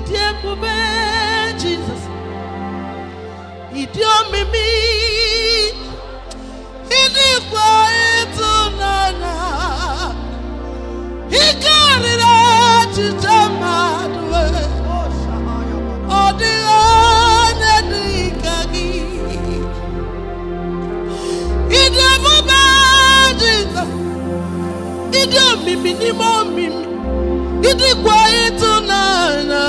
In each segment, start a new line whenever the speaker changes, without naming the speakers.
Ịdị ebube Jizọs, ịdị omimi, ịdịkwa ịtụnanya, ị karịrị echiche mmadụ, ọ dịghị onye dị ka gị. Ịdị ebube Jizọs, ịdị omimi n'ime omimi, ịdịkwa ịtụnanya,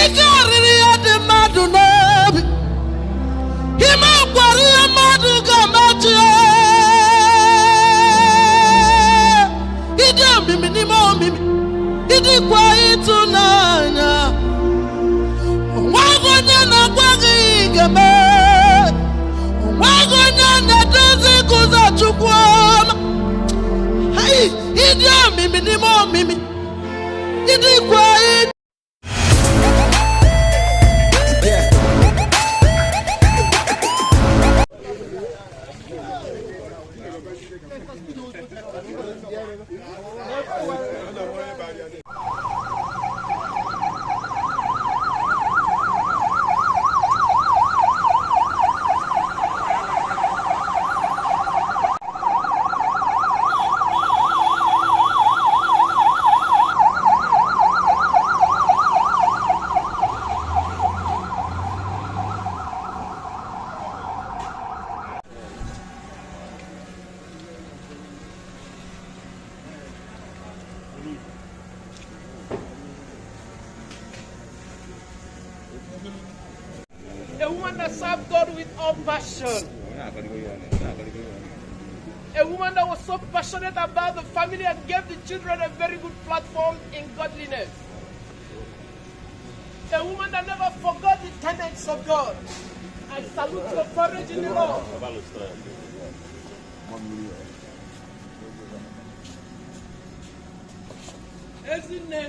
ị karịrị ya dị mmadụ n'obi, ime kwara ihe mmadụ ga-amachi. Ịdị omimi n'ime omimi, ịdịkwa ịtụnanya, onweghị onye na-agwa gị ga-eme, onweghị onye na-eduzi gị ụzọ Chukwu ọma. Ịdị omimi n'ime omimi, ịdịkwa ịtụnanya.
A woman that served God with all passion. A woman that was so passionate about the family and gave the children a very good platform in godliness. A woman that never forgot the tenets of God. I salute your courage in the Lord. Ezinne.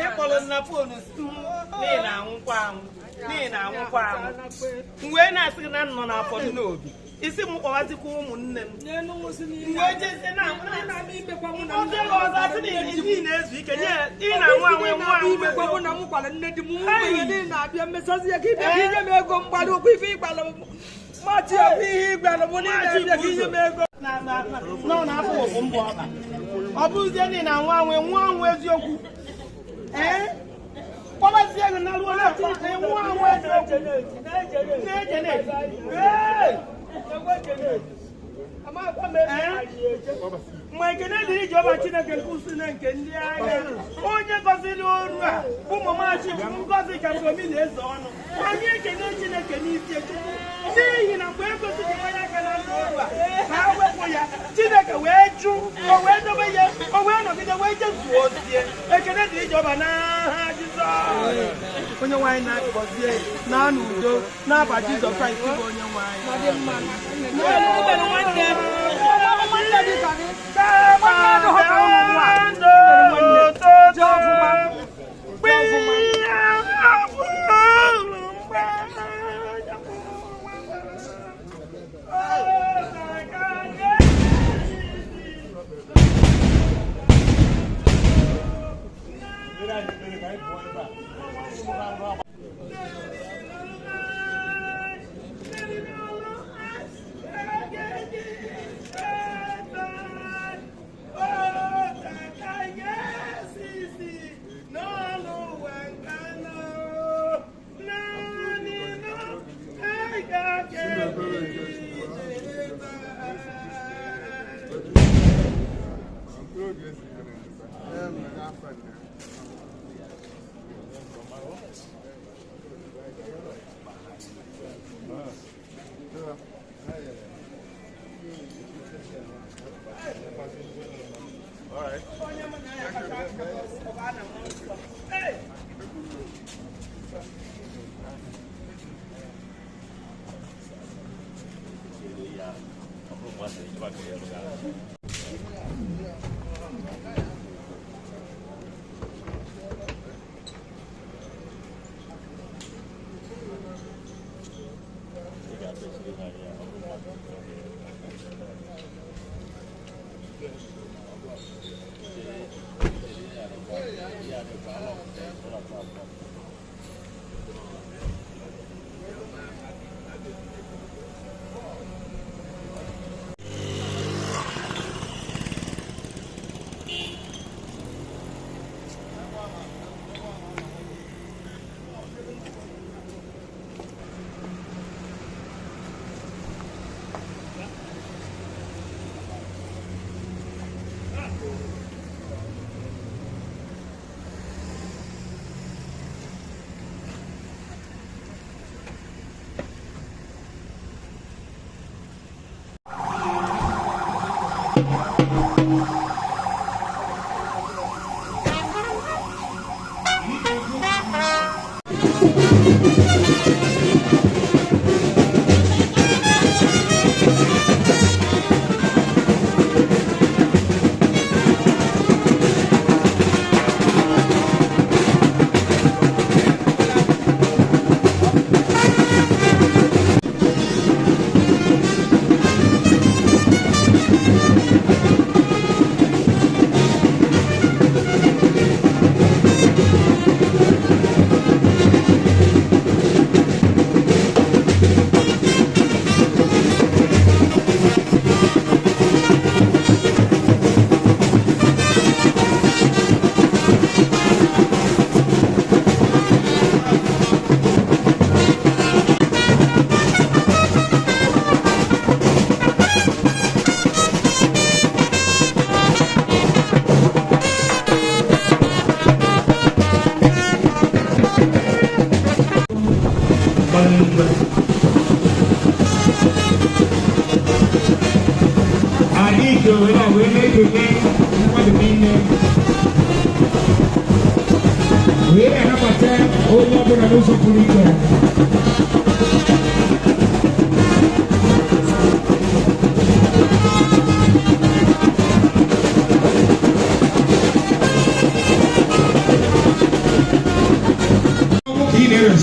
Ịkpọrọ na fonu anwụ wee na-asị gị na nnọ na-afọ dị n'obi isi m kpọwazikwa ụmụnne m wee jezie na ọzọ asị na ị na-ezu ike nye ị na-anwụ anwụ nwa anwụ
na m kwara nne di m nwunye na-abịa mmesazi ya ka ịbịa ka inye m ego mgbalị okwu ife ịgbalị m machi ya bụ ihe ịgbalị m niile abịa ka inye m ego
nọ n'afọ ụfụ mbụ ọba ọ bụrụzie na ị na-anwụ anwụ nwa anwụ eziokwu ee kpọbazie gị na ruo na-akpọ nwa anwụ eziokwu na-eje na-eje. Mgbe ekene dịrị Jehova Chineke nke usu na nke ndị agha onye gọziri oru a ụmụ machi ngọzi ka omi na-eze ọnụ anyị ekene Chineke n'isi Chukwu n'ihi na mgbe egosiri onye aka na ndụ oru a ka ha wepụ ya Chineke wee jụ o wee dobe ya o wee nọgide wee jezuo ozie. Ekene dịrị Jehova n'aha Jizọs. Onye nwaanyị na-agọzie na n'udo n'aba Jizọs Kraịst bụ onye nwaanyị.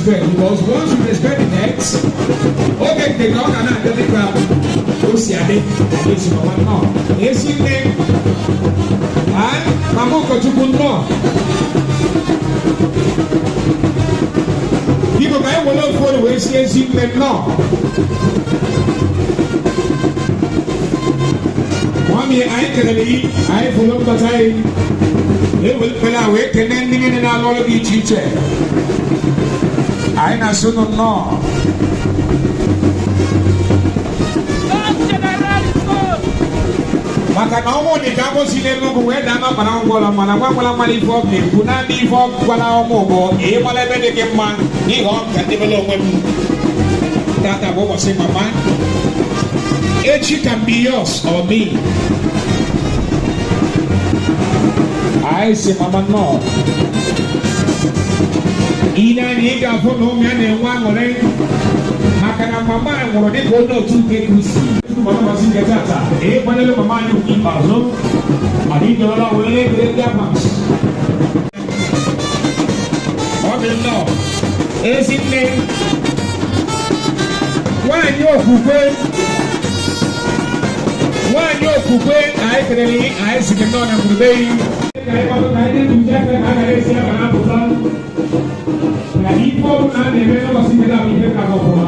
Because once you respect the next, okay, the dog and I the crap. Osiade, this is one more. Yes, you name. And Mamoko Chukunno. People can will for the way she is no. Mommy, I can eat, I follow the time. They will put away, can then in our each I know. Maka na ọmụ dị ka agbụsị n'Enugu wee daa n'ọkpara ngwọrọ mana nwa gwara mmadụ ife ọ ga-ekwu naanị ife ọ gwara ọmụ bụ ịgbara ebe dị gị mma n'ihi ọ ka debere onwe m tata bụ ụbọchị mama echi can be yours or me. I say mama no. Ile anyị ị ga-afụ na ụmụ ya na-enwe aṅụrị maka na mama nwụrụ dịka onye otu nke Kristi. Mama si nke tata ịkwanyere mama anyị ugwu ikpeazụ anyị dọrọla wee na-ekele ndị Abams. Ọ dị nnọọ ezi nne nwaanyị okwukwe nwaanyị okwukwe anyị kelere anyị si gị nnọọ na ngwurube yi. Na ife ọbụla a na-eme n'ụbọchị nke taa bụ ihe ka ọfụma.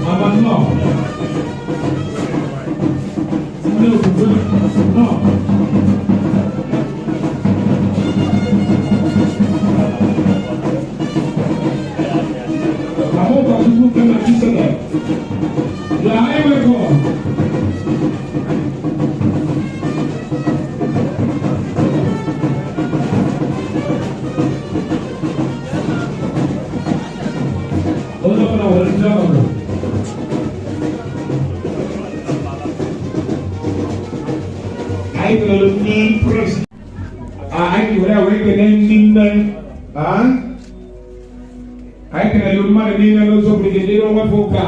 Mama nnọọ. Ndị okwukwe nnọọ. Mama ụkọchukwu nke Melchizedek. You are highly welcome. Onye ọbụla were ndị ọbụla. Anyị kelere ndị prince. Anyị were wee kelee ndị nne. Anyị kelere mmadụ niile n'ụzọ pụrụ iche ndị onwepụ ụka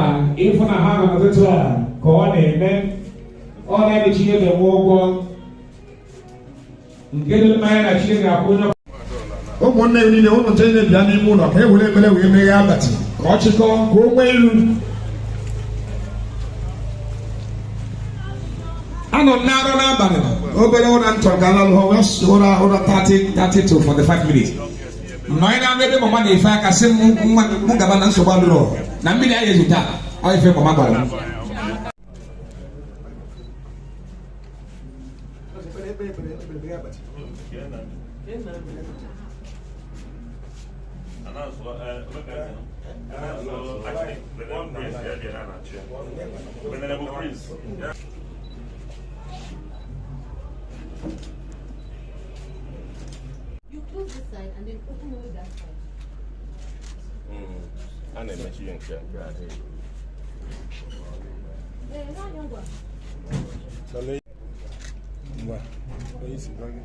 ịfụ na ha nọ n'ụtụtụ a ka ọ na-eme. Ọ na-adị Chineke nwe ụgwọ. Nke dị mmanya na Chineke akwụ onye.
Ụmụnne m niile, ụnụ nche niile bịa n'ime ụlọ ka e were ekpere wee meghee abatị ka ọ chịkọọ ka o nwee ilu.
Anọ m na-arụ n'abalị, obere ụra m chọrọ ka lalụ ha wee ụra ụra 30 30 to 45 minutes. Nọ na ebe mama na-efe aka sị m nwa m gaba na nsogbu adịrọ na mmiri anyị ezu taa. Ọ ife mama gwara m.
Venerable Prince.
You close this side and then open only that side.
A na-emechi ihe nke nke adịghị.
Eh, now young one.
Ngwa, onye isi gị.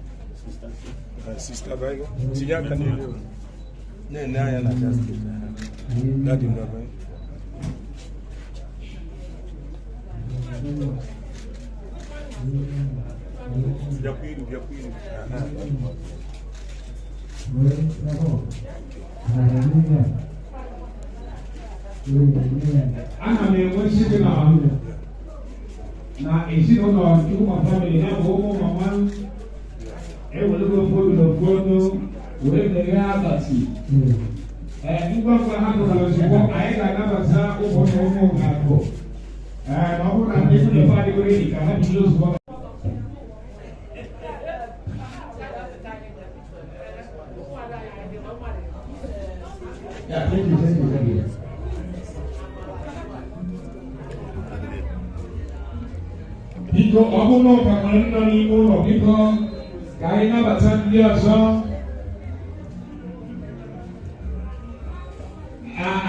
Sista Baigo, tinye aka n'elu. Na-ene anya na gasket. Daddy, ngwa banye. Bịakwa iru, bịakwa iru. Aha.
Ana m enwe nsị na ezinụlọ Chukwuma family ya bụ ụmụ mama ewelego ofu obi na ofu ọnụ wee meghee abatị. Ee, ngwa ngwa ha pụtara ozugbo, anyị ga-anabata ụmụnne ụmụ akụ. Ee, ma ọ bụrụ na ndị nwunye fa adịgoro enyi ka ha bido ozugbo. Yeah, thank you, thank you, thank you. Biko, ọ bụrụ na ụka nwere nọ n'ime ụlọ, biko ka anyị nabata ndị ọzọ.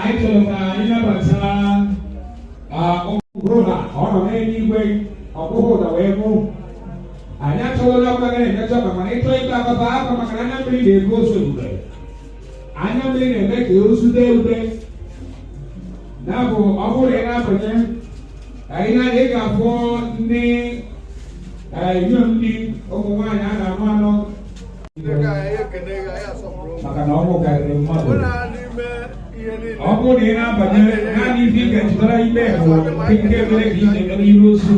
Anyị chọrọ ka anyị nabata ụmụ ọ nọ n'eluigwe, ọ bụghị ụda wee mụ. Anyị achọghị onye ọbụla ga na-emetụ aka, mana ịchọ ịkpa akpapa akpa, maka na anya mmiri na-ego ozu ebube. Anya mmiri na-eme ka ozu dee ude. Ya bụ, ọ bụrụ na ị na-abanye anyị na ị ga-afụ ndị inyom, ndị ụmụ nwaanyị a na-anụ anụ, maka na ọnwụ karịrị mmadụ. Ọ bụrụ na ị na-abanye, naanị ife ị ga-echetara ime bụ nke mere ka ị na-eme n'iru ozu,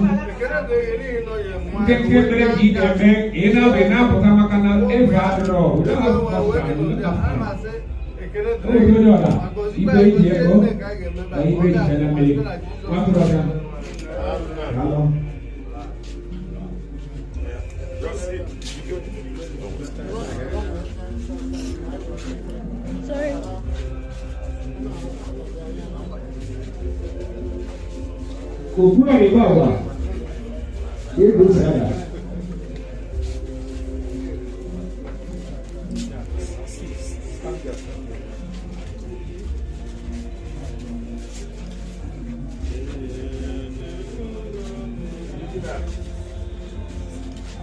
nke mere ka ị ga-eme ị na-aba, ị na-apụta, maka na efe adịrọ. Onye ọla ibe iji ego na ibe iji anya mmiri nwatụrụ ọga. Daalụ.
Sorry.
Òkú ẹ̀rí bá wà yéé sára.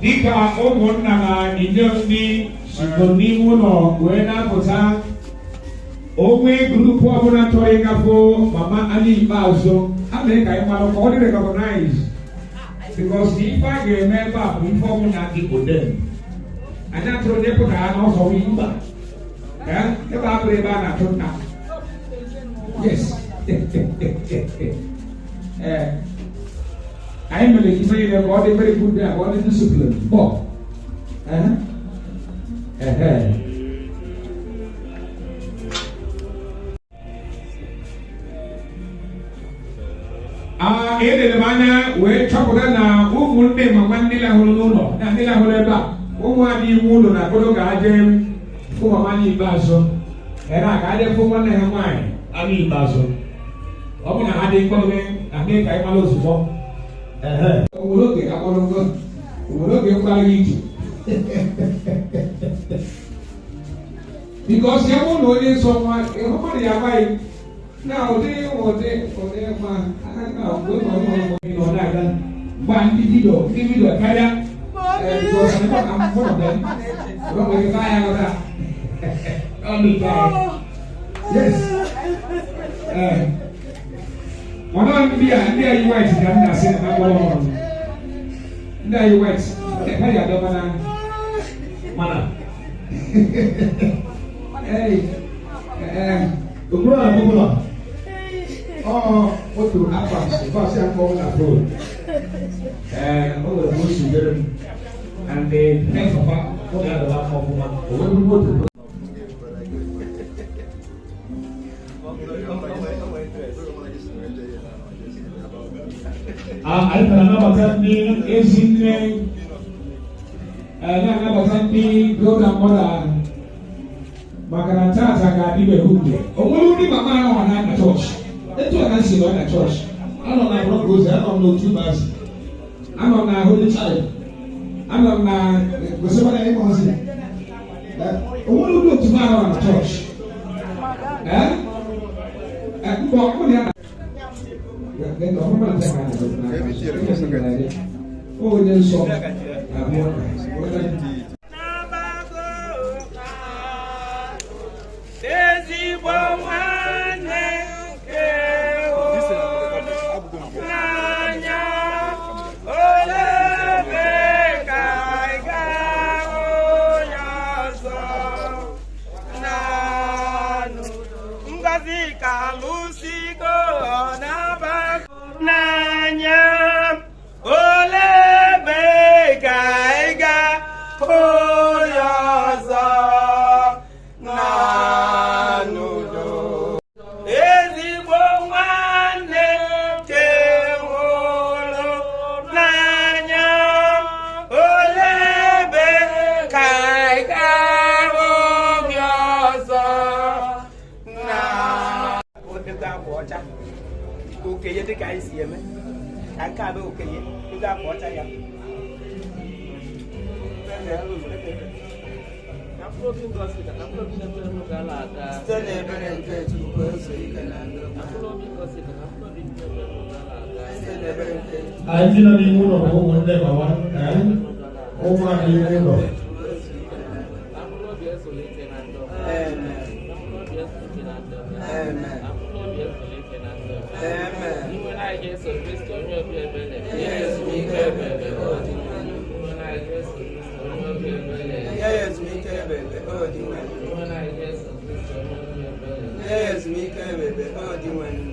Dịka ụmụnna na inyom ndị sikọ n'ime ụlọ wee na-apụta, onwe group ọbụla chọrọ ịgafo mama anyị ikpeazụ, ha mere ka anyị mara ka ọ dị recognize, because ife a ga-eme ebe a bụ ife ọbụla dị odem. Anyị atụrụ onye pụtara n'ọsọ mba ebe a bụrụ ebe a na-achụ nta. Yes, ee, anyị mere ife niile ka ọ dị very good, ka ọ dị discipline bọ ehe. Elere m anya wee chọpụta na ụmụnne mama ndị lahụrụ n'ụlọ na ndị lahụrụ ebe a, ụmụ anyị ime ụlọ na-akwado ka ha jee fụ mama anyị ikpeazụ ere a, ka ha jee fụ nwanne ha nwaanyị anyị ikpeazụ. Ọ bụ na ha dị nkwadobe na ndị ka anyị mara ozugbo. Obodo oge akpọrọ ngo, obodo oge mkparị ije. Because ya bụrụ na onye nsọ nwa, ịhụ mmadụ ya amaghị na ụdị ụdị ụdị ma na mgbe ọ na-aga mgbe ndị vidio karịa because I'm one of them. Yes. Mana ndị a ndị a yi white ka m na-asị na mkpọrọ ọrụ. Ndị a yi white, ha yi adọba na mana. Hey,
Okoro na Bubula. Ọ otu akpa bọọsụ akpọ na phone.
O nwere ka o si dere m. And the head of ọ ga-adọba ọfụma. O wee bụrụ moto. Anyị na-anabata ndị ezi nne, na-anabata ndị golden mother maka na tata ga-adịbe uke. O nwere ndị mama anọ na chọọchị. Etu a ka si nọ na chọọchị.
Anọ na blọk ozi, anọ m n'otu bazi,
anọ na Holy Child, anọ na
gosikwana ịma ozi.
O nwere ndị otu m anọ na chọọchị. Mbọ ọ bụ ya na onye nsọ abụọ.
Ezigbo nwanne nke n'anya, olee ebe ka ị ga-ahụ ya ọzọ? Naanụ Ngozi ka alụsigo n'abago n'anya, olee ebe ka ị ga-ahụ ya ọzọ? Ezigbo nwanne nke hụrụ n'anya, olee ebe ka ị ga-ahụ gị ọzọ? Na ego akwa ọcha okenye dịka anyị si eme ka nke a bụ okenye ego akwa ọcha ya.
Site n'ebere nke Chukwu eso ike na ndụ. Site n'ebere nke Chukwu.
Anyị ndị nọ n'ime ụlọ bụ ụmụnne mama, ụmụ anyị n'ime ụlọ.
Amen. Amen. Amen. Nye ya ezumike ebebe, o Dinwenụ. Nye ya ezumike ebebe, o Dinwenụ.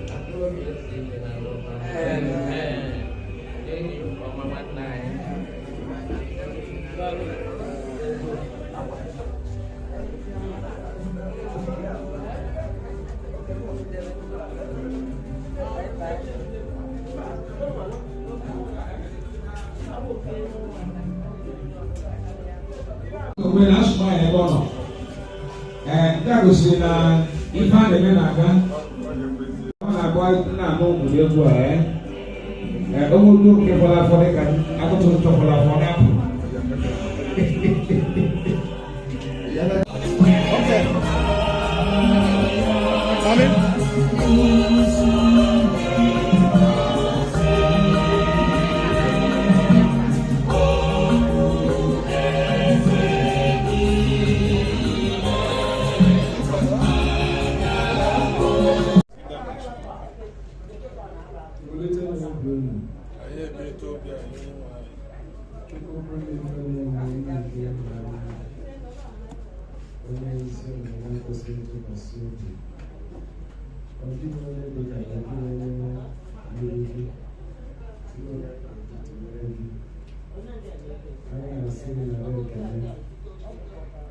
Amen.
Mgbe na asụsụ anyị ebe ọ nọ, nke a gosiri na ife a na-eme na-aga ọ na-agba nna-anụ ụdị egwu a onwe ụdị oke fọrọ afọ dịka akụtụ ntọ fọrọ afọ na-apụ.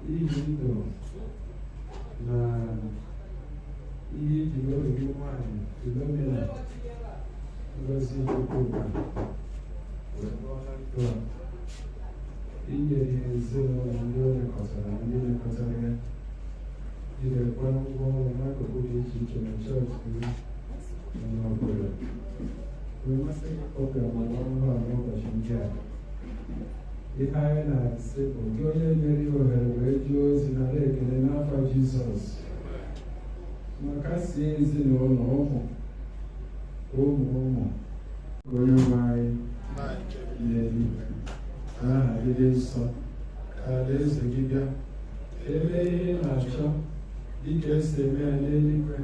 N'ihi ndụ na ihe iji obi gị nwanyị Philomena Ngozi Chukwuka wee rụọ na ndụ a, inyere ya ezinụlọ ndị o lekọtara ndị lekọtara ya, jirekwa ngwa ọrụ n'akụkụ dị iche iche na chọọchị gị na n'ọba. Amasị oge ọgbara ọhụrụ a n'ụbọchị ndị a. Ihe anyị na-asị bụ gị onye nyere ya ohere wee jụọ ozi, nara ekele n'afọ Jizọs, ma kasie ezinụlọ, ụmụ ụmụ ụmụ. Onye nwe anyị n'eluigwe, ka aha gị dị nsọ, ka alaeze gị bịa, ka eme ihe ị na-achọ dịka esi eme ya n'eluigwe,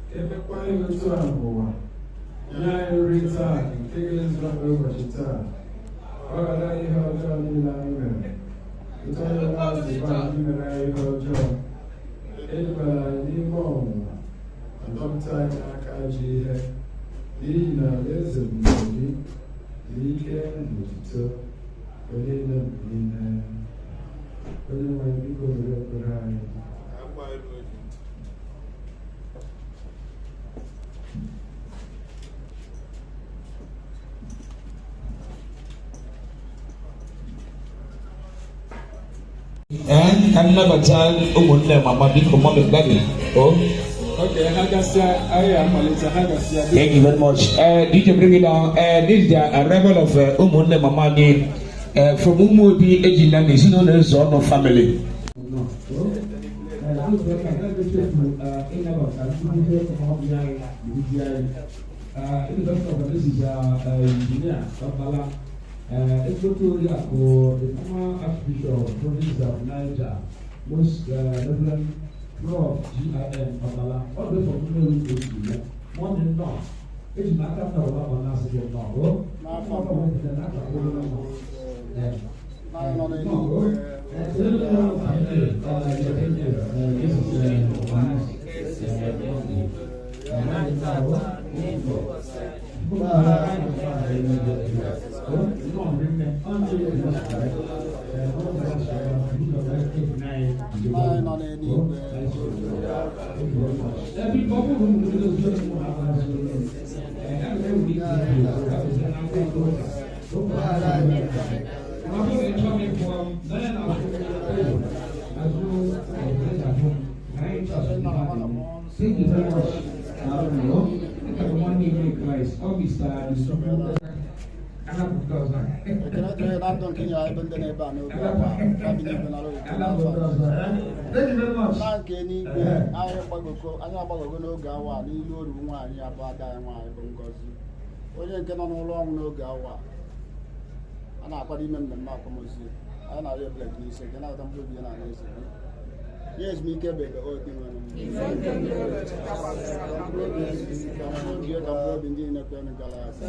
ka emekwa ya otu a n'ụwa. Nye anyị nri taa nke ga-ezu anyị ụbọchị taa. Gbaghara ihe ọjọọ niile anyị mere, otu anyị na-azụkwa ndị mere anyị ihe ọjọọ. Edubara anyị n'ime ọnwụnwa, ma dọpụta anyị n'aka ajọ ihe, n'ihi na alaeze bụ nke gị, na ike na otuto, mgbe niile, mgbe niile. Onye nwe anyị, biko were ekpere anyị.
Ee, ka m nabata ụmụnne mama, biko, mommy, daddy. Oh.
Okay, ha gasịa, anyị amalite, ha gasịa.
Thank you very much. DJ, bring it down. This is the arrival of ụmụnne mama anyị from Umuobi Ejina na ezinụlọ Ezeọnụ family.
This is engineer Babala, ezigbote oriakụ, the former Archbishop, Province of Niger, Most Reverend Prof. G.I.M. Babala, all the way from Nnewi Otu ya. Nwanne, nnọọ. Eji m aka m na ụwa ọ na-asị gị nnọọ. O
N'afọ
Ọ bụ n'aka ụlọ nnọọ.
Anyị nọ n'eluigwe. Anyị nọ n'eluigwe.
Thank you very much. I don't know. One name Christ. Oh, Mr.
Ekele dịrị na ndụ nke nyere ebe ndị na-ebe a n'oge awa a bi n'igwe nara otuto n'afọ a.
Thank you very much.
Na nke n'igwe, anyị gbagogo, anyị agbagogo n'oge awa a n'ilu oru nwaanyị abụ ada anyị nwaanyị bụ Ngozi, onye nke nọ n'ụlọ ọnwụ n'oge awa a. A na-akwado ime mmemme akwamozu. Anyị na-arịọ ebere gị n'isi gị, na-ata mkpụrụ obi ya na alaeze gị, nye ezumike ebe ebe o dị nwere mkpụrụ obi ezumike, ka mkpụrụ obi ya, ka mkpụrụ obi ndị niile kwenụ gara aga.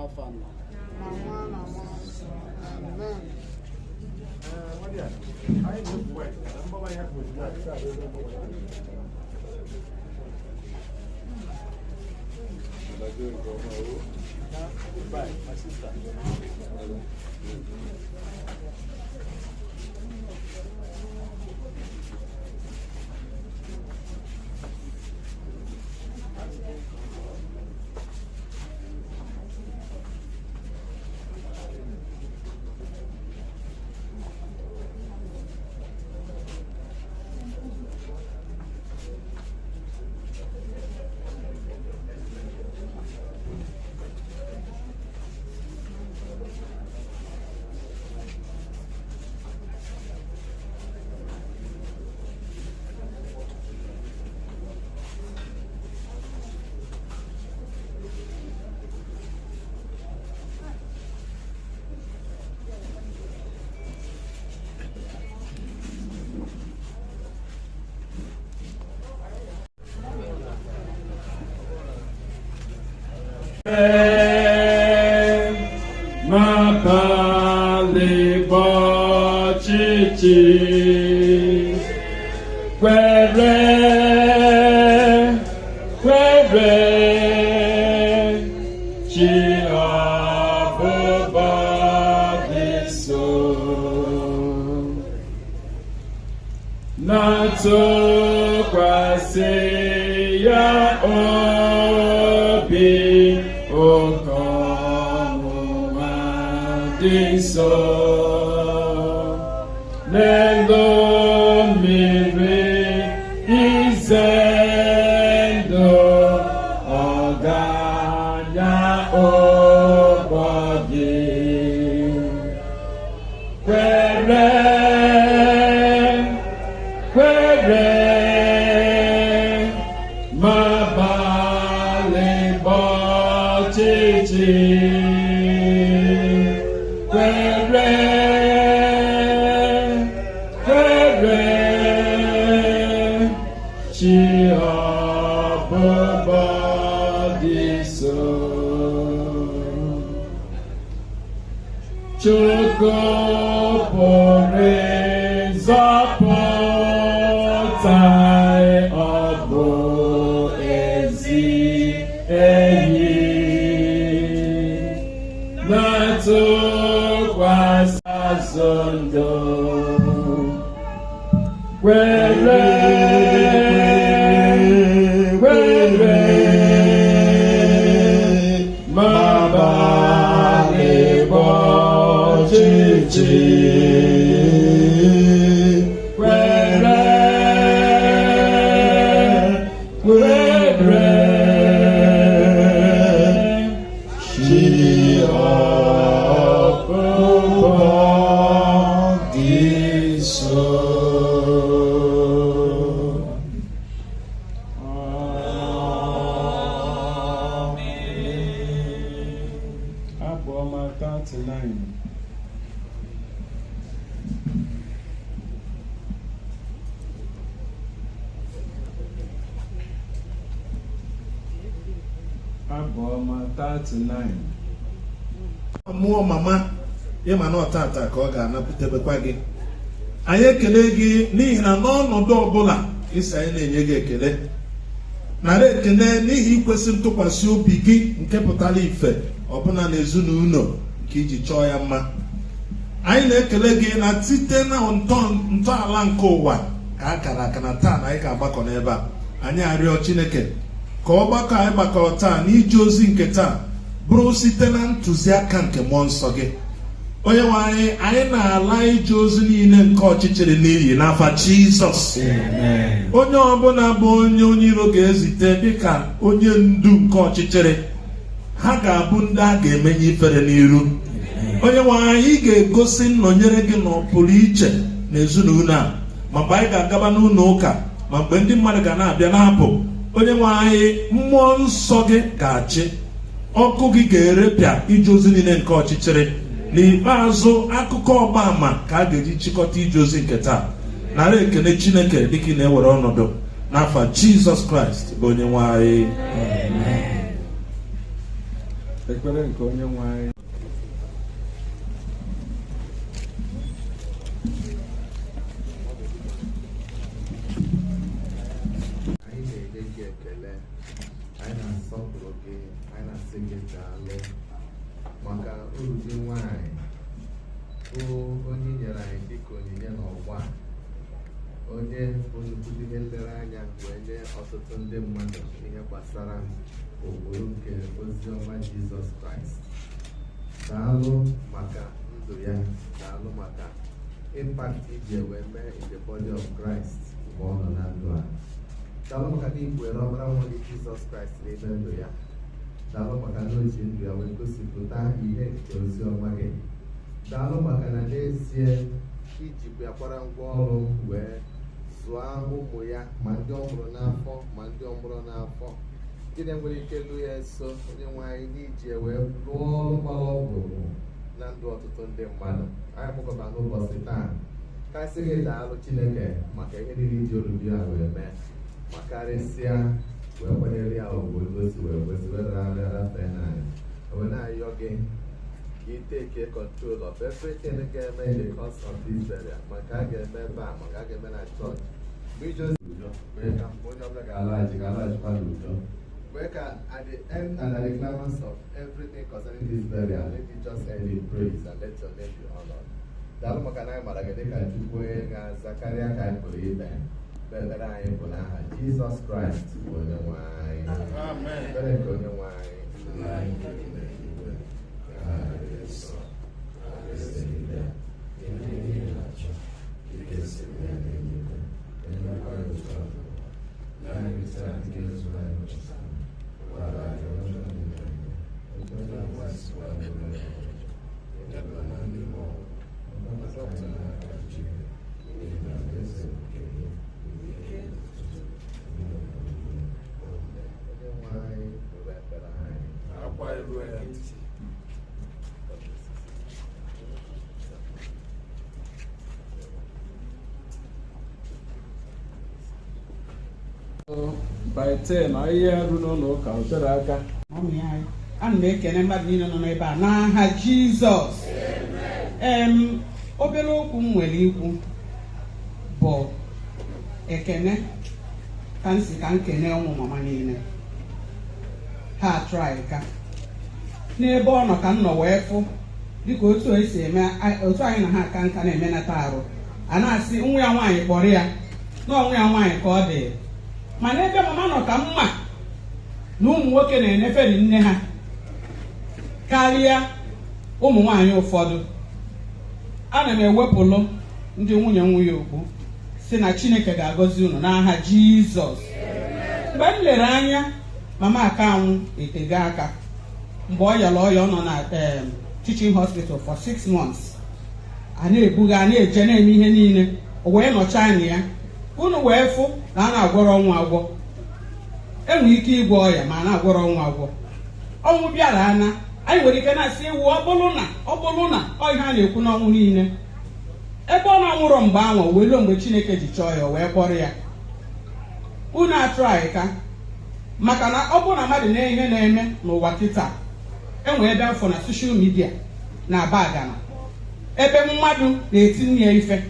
Afa nọ.
Amen.
Bye, my sister.
N'abalị bụ ọchịchị kwere kwere chi ọbụbọ dị nso, na-atụkwasị ya obi, oke ọnwụnwa dị nso n'elu mmiri ize ndụ. Ọ ọchịchị kwere kwere chi ọbụbọ dị nso Chukwu pụrụ ịzọpụta ọ bụ ezi enyi na-atụkwasị azụ ndụ kwere kwere ma gbalị ọchịchị kwere kwere chi ọbụbọ dị nso.
Abụ ọma 39. Abụ ọma 39.
Mụọ mama ịma na ọtata ka ọ ga-anapụtebekwa gị. Anyị ekele gị n'ihi na n'ọnọdụ ọbụla isi anyị na-enye gị ekele, nara ekele n'ihi ikwesị ntụkwasị obi gị nke pụtara ife ọbụna na ezinụlọ nke iji chọọ ya mma. Anyị na-ekele gị na site na ntọala nke ụwa ka a kara aka na taa na anyị ga-agbakọ n'ebe a. Anyị arịọ Chineke ka ọgbakọ anyị gbakọrọ taa n'ije ozi nke taa bụrụ site na ntụziaka nke mmụọ nsọ gị. Onye nwe anyị, anyị na-ala ije ozi niile nke ọchịchịrị n'iyi n'afa Jizọs. Onye ọbụla bụ onye onye iro ga-ezite dịka onye ndu nke ọchịchịrị, ha ga-abụ ndị a ga-emenye ifere n'iru. Onye nwe anyị ga-egosi nnọnyere gị na ọ pụrụ iche na ezinụlọ a, ma mgbe anyị ga-agaba n'ụlọ ụka, ma mgbe ndị mmadụ ga na-abịa na-apụ. Onye nwe anyị, mmụọ nsọ gị ga-achị, ọkụ gị ga-erepịa ije ozi niile nke ọchịchịrị. N'ikpeazụ, akụkọ ọgbaama ka a ga-eji chịkọta ije ozi nke taa. Nara ekele Chineke dịka ị na-ewere ọnọdụ n'afa Jizọs Kraịst bụ onye nwe anyị.
Ekpere nke onye nwe anyị.
Anyị na-enye gị ekele, anyị na-asọpụrụ gị, anyị na-asị gị daalụ maka uru gị nwanyị bụ onye i nyere anyị dịka onyinye n'ọgbọ a, onye bụ nnukwu ihe nlereanya wee nye ọtụtụ ndị mmadụ ihe gbasara ụkpụrụ nke ozi ọma Jizọs Kraịst. Daalụ maka ndụ ya, daalụ maka impact iji wee mee in the body of Christ mgbe ọ nọ na ndụ a. Daalụ maka na ikwere ọbara nwa gị Jizọs Kraịst n'ime ndụ ya. Daalụ maka na o ji ndụ ya wee gosipụta ihe nke ozi ọma gị. Daalụ maka na n'ezie ijikwa ya kwara ngwa ọrụ wee zụọ ụmụ ya, ma ndị ọ mụrụ n'afọ ma ndị ọ mụrụ n'afọ ndị na-enwere ike lụ ya eso. Onye nwe anyị, n'iji ya wee rụọ ọrụ gbara ọgwụgwụ na ndụ ọtụtụ ndị mmadụ. Anyị kpọkọta n'ụbọchị taa ka anyị sị gị daalụ Chineke maka ihe niile iji oriri ya wee mee, ma karịsịa wee kwanyere ya ugwu otu o si wee kwesị wee rara rafee n'anyị. Wee na-ayọ gị ka ị take control of everything ga-eme in the course of this burial, maka a ga-eme ebe a, maka a ga-eme na chọọchị mgbe ije ozi udo, mee ka mgbe onye ọbụla ga-alaghachi ga-alaghachikwa n'udo. Mee ka at the end and at the climax of everything concerning this burial, let it just end in praise and let your name be honored. Daalụ maka na anyị mara gị dịka Chukwu onye ga-aza karịa ka anyị pụrụ ime. Ekpere anyị bụ n'aha Jizọs Kraịst bụ onye nwe anyị. Ekpere nke onye nwe anyị. Nna anyị nke bi n'eluigwe, ka aha gị dị nsọ, ka alaeze gị bịa, ka eme ihe ị na-achọ, dịka esi eme ya n'eluigwe. Enyemaka anyị otu a n'ụwa. Nye anyị taa dịka ezuru anyị ụbọchị taa. Gbaghara anyị ọjọọ niile anyị, otu onye ọbụla si gbaghara onye ọjọọ. Edebela na ndị mmụọ, ma zọpụta n'aka Chineke, n'ihi na alaeze bụ nke gị, ike na otuto, Onye nwe anyị nụrụ ekpere anyị.
Akwa iru
By 10 ahịhịa ru n'ụlọ ụka o tere aka.
Ọmị anyị, ana m ekene mmadụ niile nọ n'ebe a n'aha Jizọs. Obere okwu m nwere ikwu bụ ekene ka m si ka m kene ụmụ mama niile ha try ka n'ebe ọ nọ ka m nọ wee fụ dịka otu esi eme otu anyị na ha aka nka na-emenata arụ a na-asị nwa ya nwaanyị kpọrọ ya na ọnwa ya nwaanyị ka ọ dị, mana ebe mama nọ ka mma na ụmụ nwoke na-eneferi nne ha karịa ụmụ nwaanyị ụfọdụ. Ana m ewepụlụ ndị nwunye nwunye okwu si na Chineke ga-agọzi unu n'aha Jizọs. Mgbe m lere anya mama akanwụ etego aka mgbe ọ yara ọya, ọ nọ na teaching hospital for 6 months, a na-ebuga a na-eje na-eme ihe niile, o wee nọchaa anya ya unu wee fụ na a na-agwọrọ ọnwụ agwọ. Enwere ike ịgwọ ọya ma a na-agwọrọ ọnwụ agwọ. Ọnwụ bịara ana anyị nwere ike na-asị ewu ọ bụrụ na ọ ihe a na-ekwu n'ọnwụ niile, ebe ọ na-anwụrọ mgbe anwa wee ruo mgbe Chineke ji chọọ ya wee kpọrọ ya. Unu atụrụ ka maka na ọ bụrụ na mmadụ na ihe na-eme n'ụwa kịta, enwere ebe afọ na social media na bagana ebe mmadụ na-etinye ife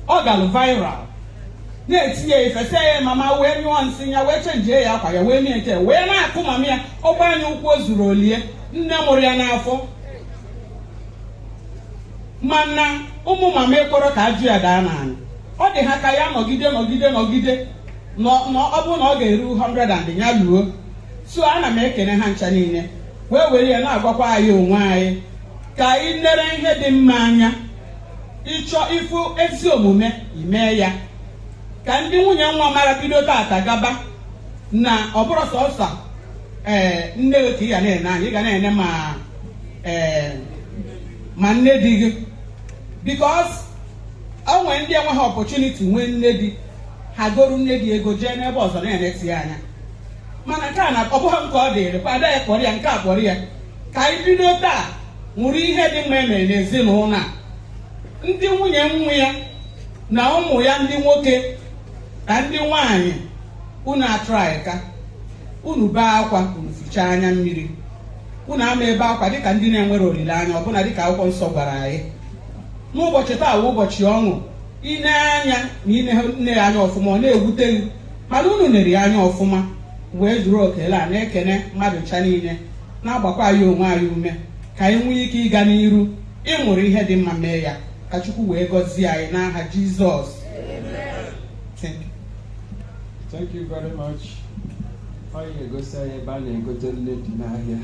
ọ galụ viral na-etinye ife sị ya mama wee nyụọ nsị ya wee chenjie ya akwa ya wee mee nke wee na-akụ mama ya ọgba anya ụkwụ o zuru olie nne mụrụ ya n'afọ. Mana ụmụ mama ekpọrọ ka ajụ ya daa n'ala, ọ dị ha ka ya nọgide nọgide nọgide na ọ bụrụ na ọ ga-eru 100 and ya luo. So ana m ekene ha ncha niile wee were ya na-agwakwa anyị onwe anyị ka anyị nere ihe dị mma anya, ịchọ ịfụ ezi omume ime ya ka ndị nwunye nwa mara bido tata gaba na ọ bụrụ sọsọ nne gị ka ị ga na-ene anya, ị ga na-ene ma nne di gị, because o nwere ndị enweghị opportunity nwee nne di ha goro nne di ego jee n'ebe ọzọ na-eneti ya anya. Mana nke a na ọ bụghị nke ọ dịrị kwa ada ya kpọrọ ya nke a kpọrọ ya. Ka anyị bido taa nwụrụ ihe dị mma emere n'ezinụlọ a, ndị nwunye nwa ya na ụmụ ya ndị nwoke na ndị nwaanyị, unu atụrụ ka unu bee akwa unu fichaa anya mmiri, unu ama ebe akwa dịka ndị na-enwere olileanya ọbụna dịka akwụkwọ nsọ gwara anyị. N'ụbọchị taa wụ ụbọchị ọṅụ, ine anya na ine nne ya anya ọfụma ọ na-ewute gị, mana unu nere ya anya ọfụma wee zuru okele a na-ekene mmadụ ncha niile na-agbakwa anyị onwe anyị ume ka anyị nwee ike ịga n'iru ịmụrụ ihe dị mma mee ya ka Chukwu wee gọzie anyị n'aha Jizọs.
Thank you very much. Ọ ga-egosi anyị ebe a na-egote nne dị n'ahịa.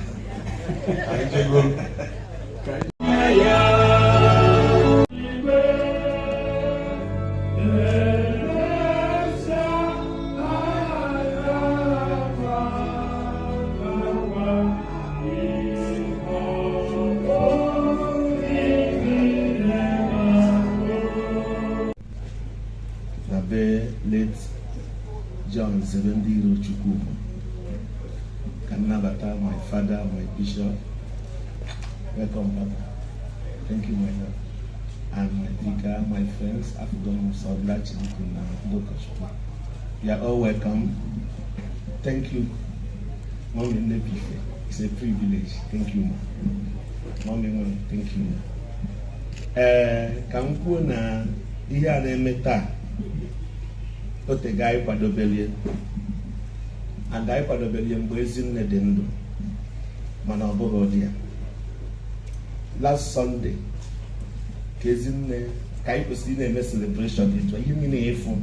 Na be late John Zebendiro Chukwuma ka nnabata my father, my bishop. Welcome, Papa. Thank you, my love. And my vicar, my friends, Afugom Sodla Chibuku na Ndokochukwu. You are all welcome. Thank you, Mommy Nnebife. It's a privilege. Thank you, ma. Mommy, Mommy, thank you, ma. Ka m kwuo na ihe a na-eme taa otego anyị kwadobelie, and anyị kwadobelie mgbe ezinne dị ndụ, mana ọ bụghị ụdị ya. Last Sunday ka ezinne ka anyị kwesịrị na-eme celebration etu ihe niile efu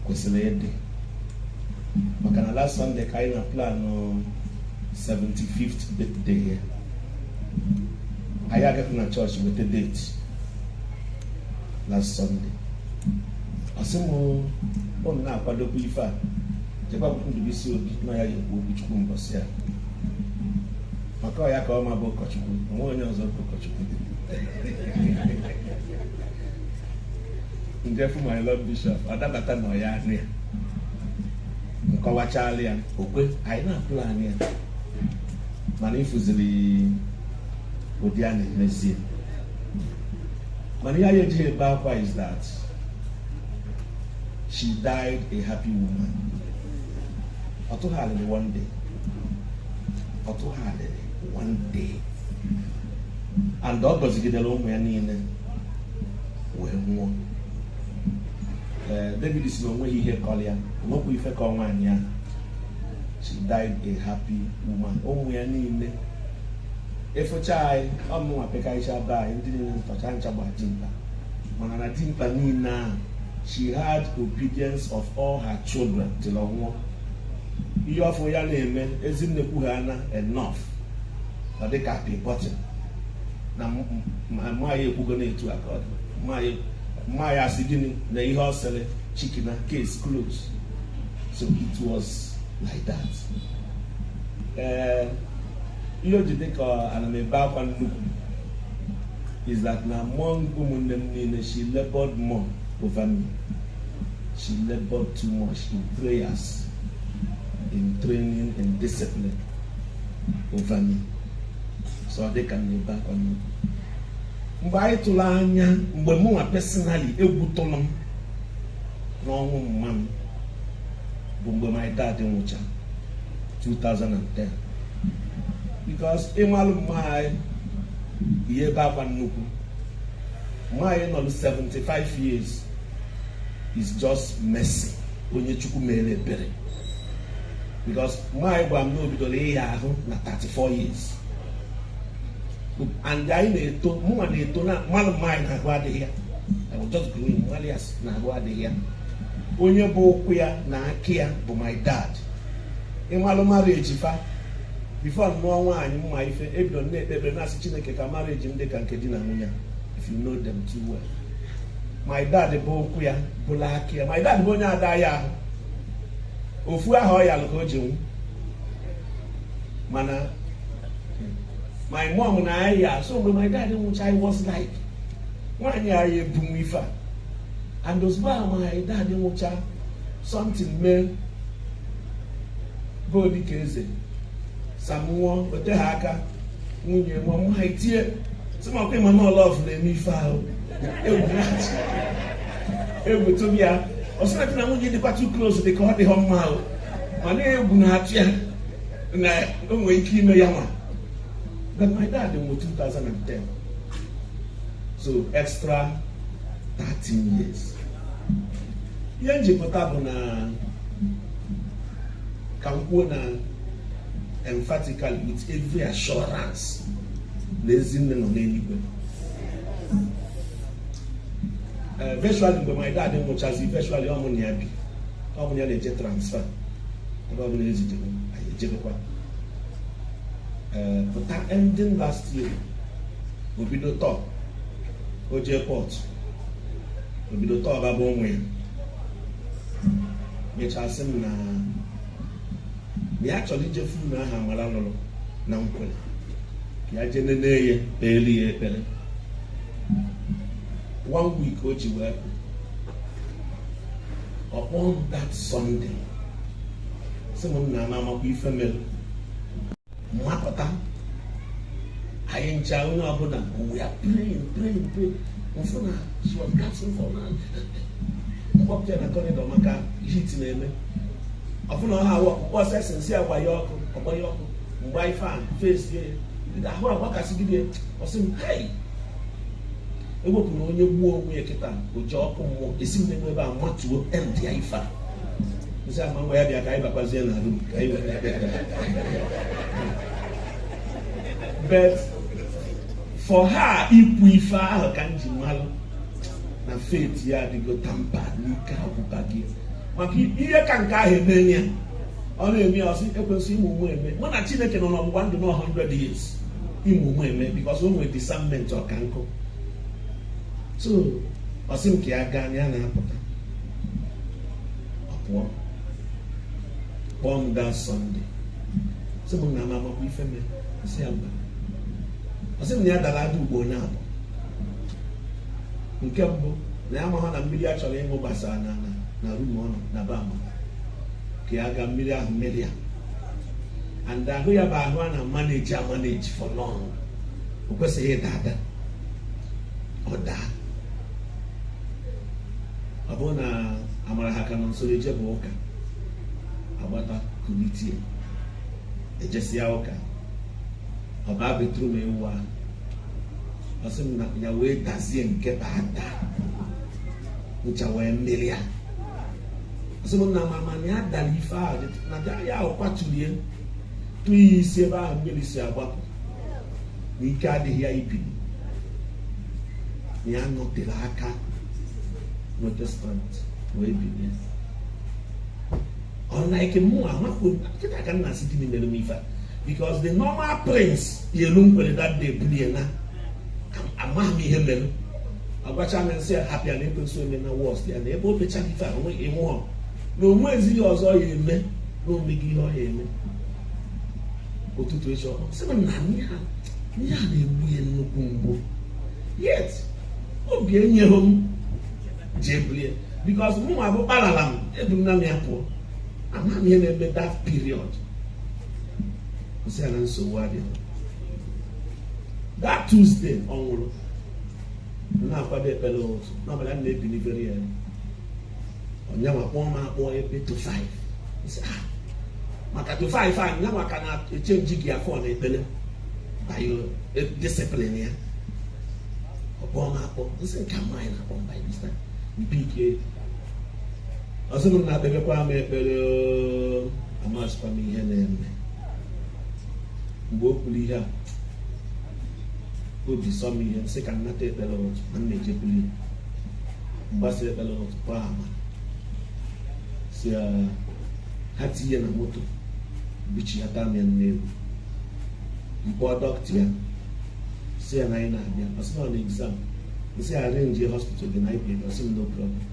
kwesịrị ịdị, maka na last Sunday ka anyị na plan 75th birthday ya. Anyị agaghị na chọọchị weta date last Sunday. Ọ sị m ụnụ na-akwadokwa ife a jekwa Ndụbụisi Obi na ya ekwu okwu Chukwu mbọsị ya, maka ọ ya ka ọ ma bụ ụkọchukwu, onwe onye ọzọ bụ ụkọchukwu. Njefu my lord bishop ọ dabata na ọya anụ ya nkọwachala ya okwe anyị na-apụlanị ya, mana ịfụziri ụdị a na-emezie. Mana ihe anyị ejighị ebe akwa is that she died a happy woman. Tụgharịrị one day, ọ tụgharịrị one day, and ọ gọzigidere ụmụ ya niile wee nwụọ. Ee, David si na onweghị ihe kọrọ ya, onwekwa ife ka nwaanyị ya. She died a happy woman. Ụmụ ya niile efocha anyị, ọmụnwa pekarịcha be anyị, ndị niile ntọcha ncha gba dimkpa, mana na dimkpa niile ahụ, she had obedience of all her children till ọ nwụọ. Ihe ọfụ ya na-eme, ezinne kwu ha na enough, ọ dị ka happy button na mma ya ekwugo na-etu aka ọ dị mma ya asị gịnị na ihe ọ sịrị chikina, case close. So it was like that. Ee, ihe o ji dị ka ana m ebe akwa nnukwu is that na among ụmụnne m niile, she labored more over me. She labored too much in prayers, in training, in discipline over me. So ọ dị ka m na-ebe akwa nnukwu. Mgbe anyị tụrụ anya, mgbe mụnwa personally egwu tụrụ m n'ọnwụ mma m bụ mgbe my dad nwụcha 2010, because ịmalụ mma anyị, ihe ebe akwa nnukwu, mma anyị nọlụ 75 years is just mercy, onye Chukwu mere ebere, because mma anyị gwara m na o bidoro ịya ahụ na 34 years, and anyị na-eto, mụnwa na-eto na mmalụ mma anyị na-ahụ adịghị ya. I was just growing, mmalụ ya na-ahụ adịghị ya. Onye bụ ụkwụ ya na aka ya bụ my dad. Ịmalụ marriage fa before nụọ nwaanyị, mma ife ebido na-ekpe ekpere na-asị Chineke ka marriage m dị ka nke di na nwunye. If you know them too well, my dad bụ ụkwụ ya bụla aka ya. My dad bụ onye ada ya ahụ, ofu ahụ ọ yalụ ka o ji nwụ. Mana my mom na ya, so mgbe my dad nwụcha, I was like, nwaanyị a ya ebu m ife a. And ozugbo ahụ my dad nwụcha, something mee bụ dịka eze Sam nwụọ ote ha aka nwunye nwa m ha etie sị ma ọkwa ịma na love na-eme ife ahụ, egwu na-achị egwu tụbi ya. Ọ sị na di na nwunye dịkwa too close, dị ka ọ dịghọ mma ahụ, mana egwu na-atụ ya na o nwere ike ime ya nwa. But my dad nwụrụ 2010, so extra 13 years. Ihe njikọta bụ na ka m kwuo na emphatically, with every assurance, na ezinne nọ n'eluigwe. Virtually, mgbe my dad nwụchazi, virtually ọmụ na ya bi, ọmụ na ya na-eje transfer ebe ọ bụla ezijere anyị ejebekwa. Pụta ending last year, o bido tọọ, o jee port, o bido tọọ baba ụmụ ya, mechaa sị m na ya chọrọ ije furu na aha amara lụrụ na nkwere ka ya jee nene ya, kpeelu ya ekpere. One week o ji wee pụ, ọ kpọọ m that Sunday, sị m na amakwa ife mere mmapụta anyị ncha, onye ọbụla. We are praying, praying, praying. Mfụ na she was gasping for man, mkpọpụta ya na corridor maka heat na-eme ọfụna ọha awọ mkpọsị nsị, agbanye ọkụ, ọgbanye ọkụ mgbe fan face ya, ahụ agbakasịgide. Ọsị m, "Hey, ewepụ na onye gbuo onwe ya kịta, o ji ọkụ mmụọ esi m n'ebe ebe a matuo end ya." Ife a nsị ama ngwa ya bịa ka anyị bakwazie na room ka anyị were. But for her ikwu ife ahụ ka m ji malụ na faith ya adịgo tamper n'ike agwụba gị maka ihe ka nke ahụ eme ya. Ọ na-eme ya, ọsị ekwensị ịmụ ụmụ eme mụ na Chineke nọ n'ọgbụgba ndụ na 100 years ịmụ ụmụ eme, because o nwere discernment ọka nkụ. So ọ sị m ka ya gaa na ya na-apụta, ọ pụọ, kpọọ m gaa Sunday, sị m na m amakwa ife mee. Sị ya mba. Ọ sị m na ya dara ada ugbo na abụọ. Nke mbụ, na ya amaghị na mmiri a chọrọ ịṅụ gbasara na room ọ nọ na be ama ka ya gaa mmiri ahụ mmiri ya, and ahụ ya bụ ahụ a na-manage amanage for long, o kwesịghị ịda ada. Ọ daa, ọ bụrụ na amara ha ka nọ nso eje bụ ụka. Agbata kulitie ejesia ụka, ọba bedroom ewu ahụ, ọsị m na ya wee dazie nke bata ncha wee mmiri ya. Ọsị m na mama na ya dara ife ahụ na ya ahụ kwaturie tụ ya isi ebe ahụ mmiri si agbapụ, na ike adịghị ya ibili, na ya nọtere aka nweta strength wee bilie. Unlike mụ amakwu kịta ka nna si gịnị mere m ife a, because the normal prince yelu nkwere that day bulie na amaghị m ihe mere. Agwacha m nsị hapụ ya na ekwensu eme na worst ya na ebe o mechara ife a onwe ịnwụọ na onwe ezighị ọzọ ya eme na omeghị ihe ọ ya eme. Ụtụtụ echi ọ sị m na ihe a na-egbu ya nnukwu mgbu, yet obi enyeghị m jee bulie, because mụ abụ kparala m eburu m ya pụọ. Amaghị m ihe na-eme that period. Nsị ya na nsogbu adịghị. That Tuesday ọ nwụrụ, na-akwado ekpere ụtụ n'abalị a na-ebili very early. Onyanwa kpọọ m akpọ ebe to 5. Nsị ah, maka to 5 a nyanwa ka na-echenji gị afọ na ekpere by discipline ya. Ọ kpọọ m akpọ, nsị nke nwaanyị na-akpọ m by this time. Mpike ọsị m na-akpebekwa m ekpere, amasịkwa m ihe na-eme. Mgbe o kwuru ihe a, obi sọ m ihe, nsị ka m nata ekpere ụtụ na m na-ejekwuli mgbasa ekpere ụtụ kwa ama si ha tinye na moto buchighata m ya nnewu mkpọọ dọkịta ya si ya na anyị na-abịa. Ọ sị na ọ na exam, nsị arrange hospital gị na anyị bịa. Ọsị m no problem.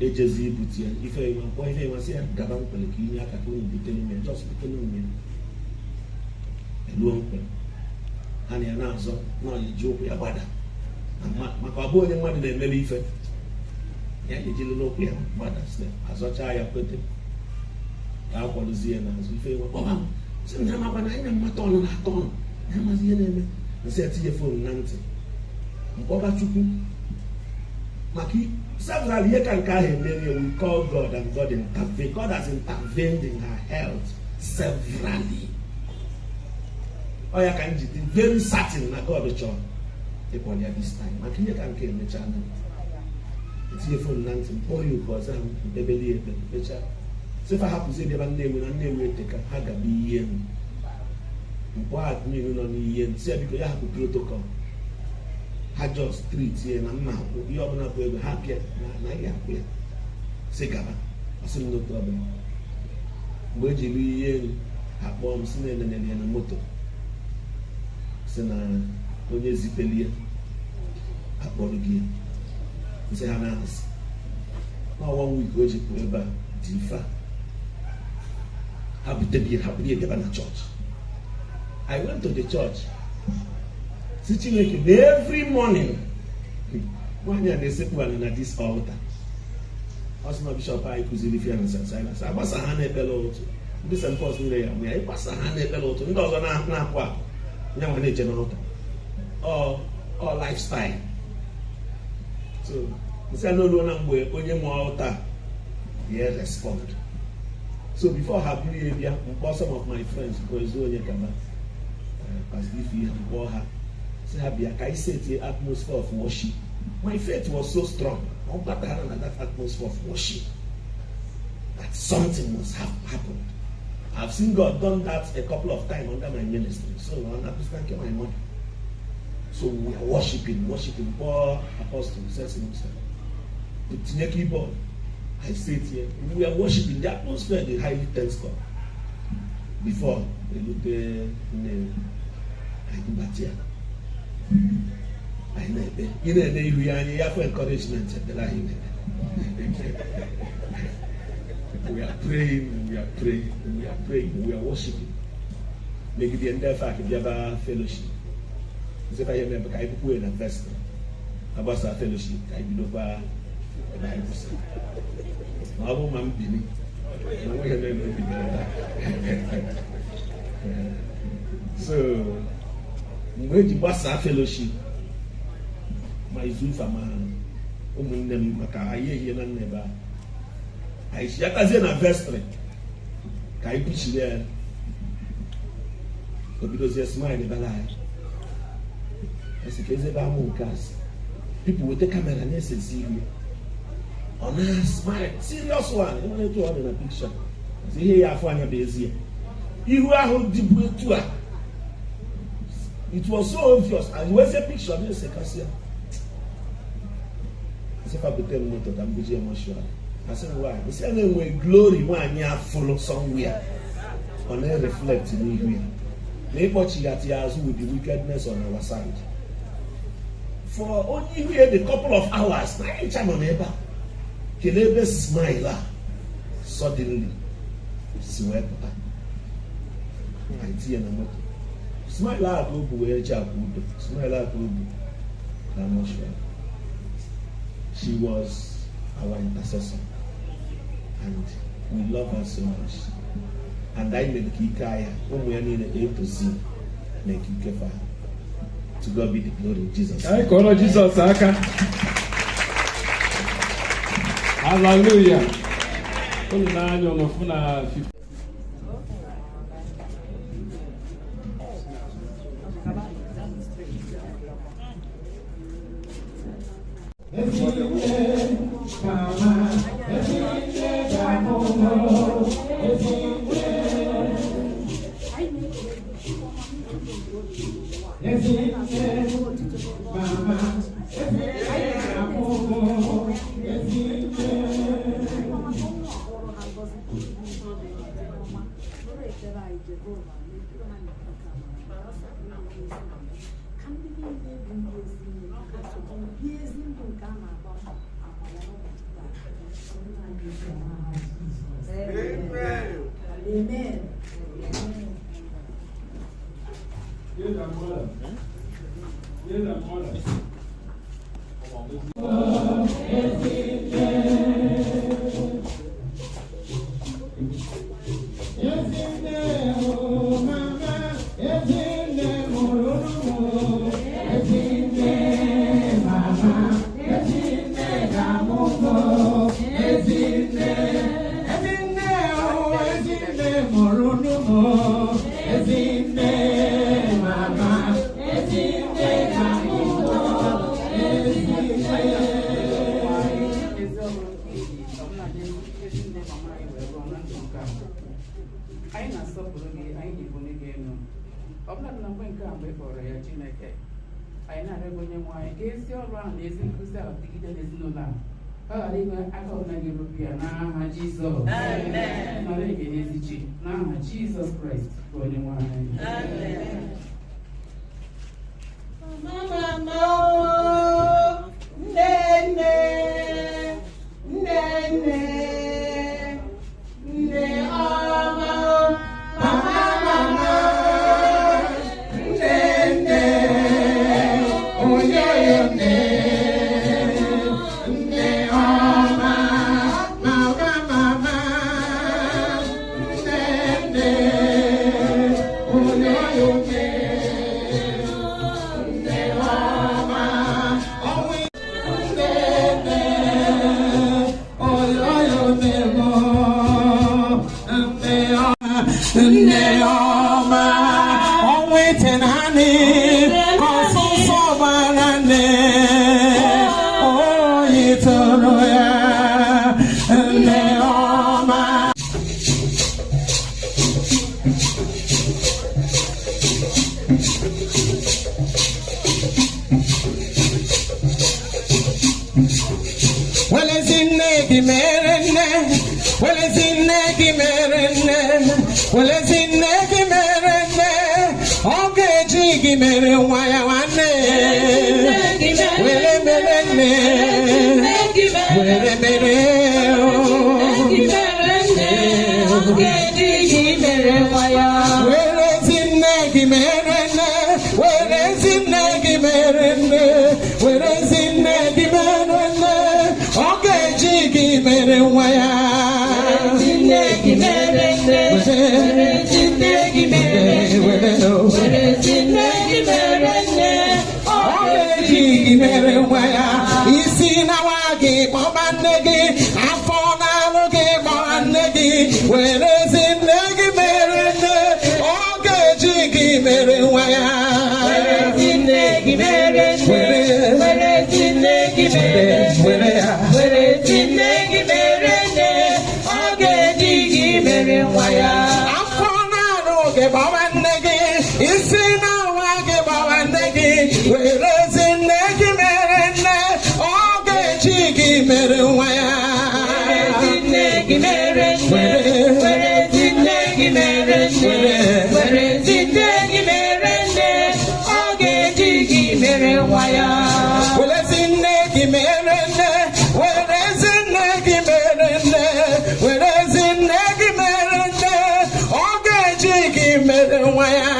Ejezi ibute ya ife nwa mkpọ ife nwa sị ya gaba nkwele ka inye aka ka unu butere m ya, just butere m ya. Eluo nkwele ha na ya na-azọ na ọ ji ụkwụ ya gbada, maka ọ bụ onye mmadụ na-emere ife ya ejiri n'ụkwụ ya gbada, azọchaa ya kwete ka a kwadozie ya n'azụ. Ife nwa kpọba m sị m na amakwa na anyị na mmata ọnụ na-atọ ọnụ na amazi ihe na-eme. Nsị ya tinye foonu na ntị mkpọba Chukwu maka several ihe ka nke ahụ emere. We call God and God intervened. God has intervened in her health severally. Ọ ya ka m ji dị very certain na God chọrọ ịkwado ya this time maka ihe ka nke emechaa na etinye foonu na ntị mkpọ ya oku ọzọ ahụ mkpebeli ekpere mechaa sịfa hapụzi ebe Nnewi na Nnewi eteka ha gaba ihe m mkpọ admin nọ n'ihe m si ya biko ya hapụ protocol ha just treat ya na mma akwụ ihe ọbụla bụ ego ha bịa na ihe akwụ ya si gaba. Ọsị m no problem. Mgbe eji ru ihe elu ha kpọọ m si na enenere ya na moto si na onye zipeli ya akpọrọ gị ya nsị ha na-asị na one week o ji pụọ ebe a dị ife a ha butere ya ha buru ya bịaba na chọọchị. I went to the church si Chineke na every morning nwaanyị a na-esekpu ala na this altar. Ọ sị na bishọp anyị kụziri ife ya na St. Silas agbasa ha na-ekpere ụtụ ndị St. Paul's niile ya mụ ya ịgbasa ha na-ekpere ụtụ ndị ọzọ na-apụ apụ nyanwa na-eje n'ụta ọ lifestyle. So nsị a n'oluo na mgbe onye nwe altar ya respond. So before ha buru ya bịa mkpọ some of my friends gozie onye gaba Pastor Ife ihe mkpọ ha si ha bịa ka anyị set atmosphere of worship. My faith was so strong ọ batara na that atmosphere of worship that something must have happened. I've seen God done that a couple of times under my ministry. So I'm thank my mother. So we are worshiping. Poor apostle says himself. The keyboard. I sit here. We are worshiping. The atmosphere, the highly tense God. Before they look there, I know. For encouragement. We are praying, we are praying, we are praying, we are worshiping. Maybe the end of the fellowship. If I remember, I put in a vest about our fellowship. I be over the Bible. I won't be. So, mgbe ji gbasaa fellowship, ma izu ife ma ụmụnne m maka anyị ehie na nna ebe a. Anyị chiatazie na vestry ka anyị kpuchiri ya. O bidozie smile bala anyị. Esi ka eze ebe amụ nke asị. People weta camera na-esezi ihu. Ọ na-smile, serious one. Enwere etu ọ dị na picture. Ihe ya afọ anya bụ ezie. Ihu ahụ dịbu etu a. It was so obvious. And wee see picture na-esekasị ya. Asịfa bute m moto ka m buje mortuary. Asị m nwaanyị, nsị a na-enwe glory nwaanyị afụlụ somewhere. Ọ na-reflect n'ihu ya. Na ịkpọchighata ya azụ with the wickedness on our side. For onye ihu ya the couple of hours na anyị ncha nọ n'ebe a. Kelee ebe smile a suddenly si wee pụta. Anyị tinye na moto. Smile a ka o bu wee jee akwa udo. Smile a ka o bu na mortuary. She was our intercessor, and we love her so much. And I made ike ya ụmụ ya niile A to Z na ike fa. To God be the glory in Jesus.
Anyị kọrọ Jizọs aka. Hallelujah. Unu na-anya ụnụ fụ na 50.
Amen.
Anyị na-asọpụrụ gị, anyị na-ebuli gị elu. Ọbụla na mgbe nke a mgbe ị kpọrọ ya Chineke, anyị na-arịọ gị onye nwe anyị ka ezi ọrụ ahụ na ezi nkụzi ahụ dịgide n'ezinụlọ a, ka ọ ghara inwe aka ọbụla ga-erupụ ya n'aha Jizọs. Nara ekele ezi chi n'aha Jizọs Kraịst bụ onye nwe anyị.
Mama, mama, nne, nne, nne, nne, nne ọma, mama, mama, nne, nne, onye nne, nne ọma, mama, mama, nne, nne, onye nne.
Nne ọma, ọnwa ite naanị, ọsụsọ gbara nne, oyi tụrụ ya, nne ọma. Welezi nne gị mere nne, welezi nne gị mere nne, welezi nne gị mere nne, ọ ga-eji gị mere nwa ya nwanne. Were mere nne, were mere o. Werezi nne gị mere nne, werezi nne gị mere nne, werezi nne gị mere nne, ọ ga-eji gị mere nwa ya.
Nne gị mere nne, werezi nne gị mere nne, werezi nne gị mere nne,
ọ ga-eji gị mere nwa ya. Isi na nwa gị kpọba nne gị, afọ na-alụ gị.
Were ezi nne gị mere nne, ọ ga-eji gị mere nwa ya.
Were ezi nne gị mere nne, were ezi nne gị mere nne, were ezi nne gị mere nne, ọ ga-eji gị mere nwa ya.
Afọ na-arụ gị gbawa nne gị, isi na-awa gị gbawa nne gị, were ezi nne gị mere nne, ọ ga-eji gị mere nwa ya.
Were ezi nne gị mere nne, were ezi nne gị mere nne, were ezi nne gị mere nne, ọ ga-eji gị mere nwa ya.
Were ezi nne gị mere nne, were ezi nne gị mere nne, were ezi nne gị mere nne, ọ ga-eji gị mere nwa ya.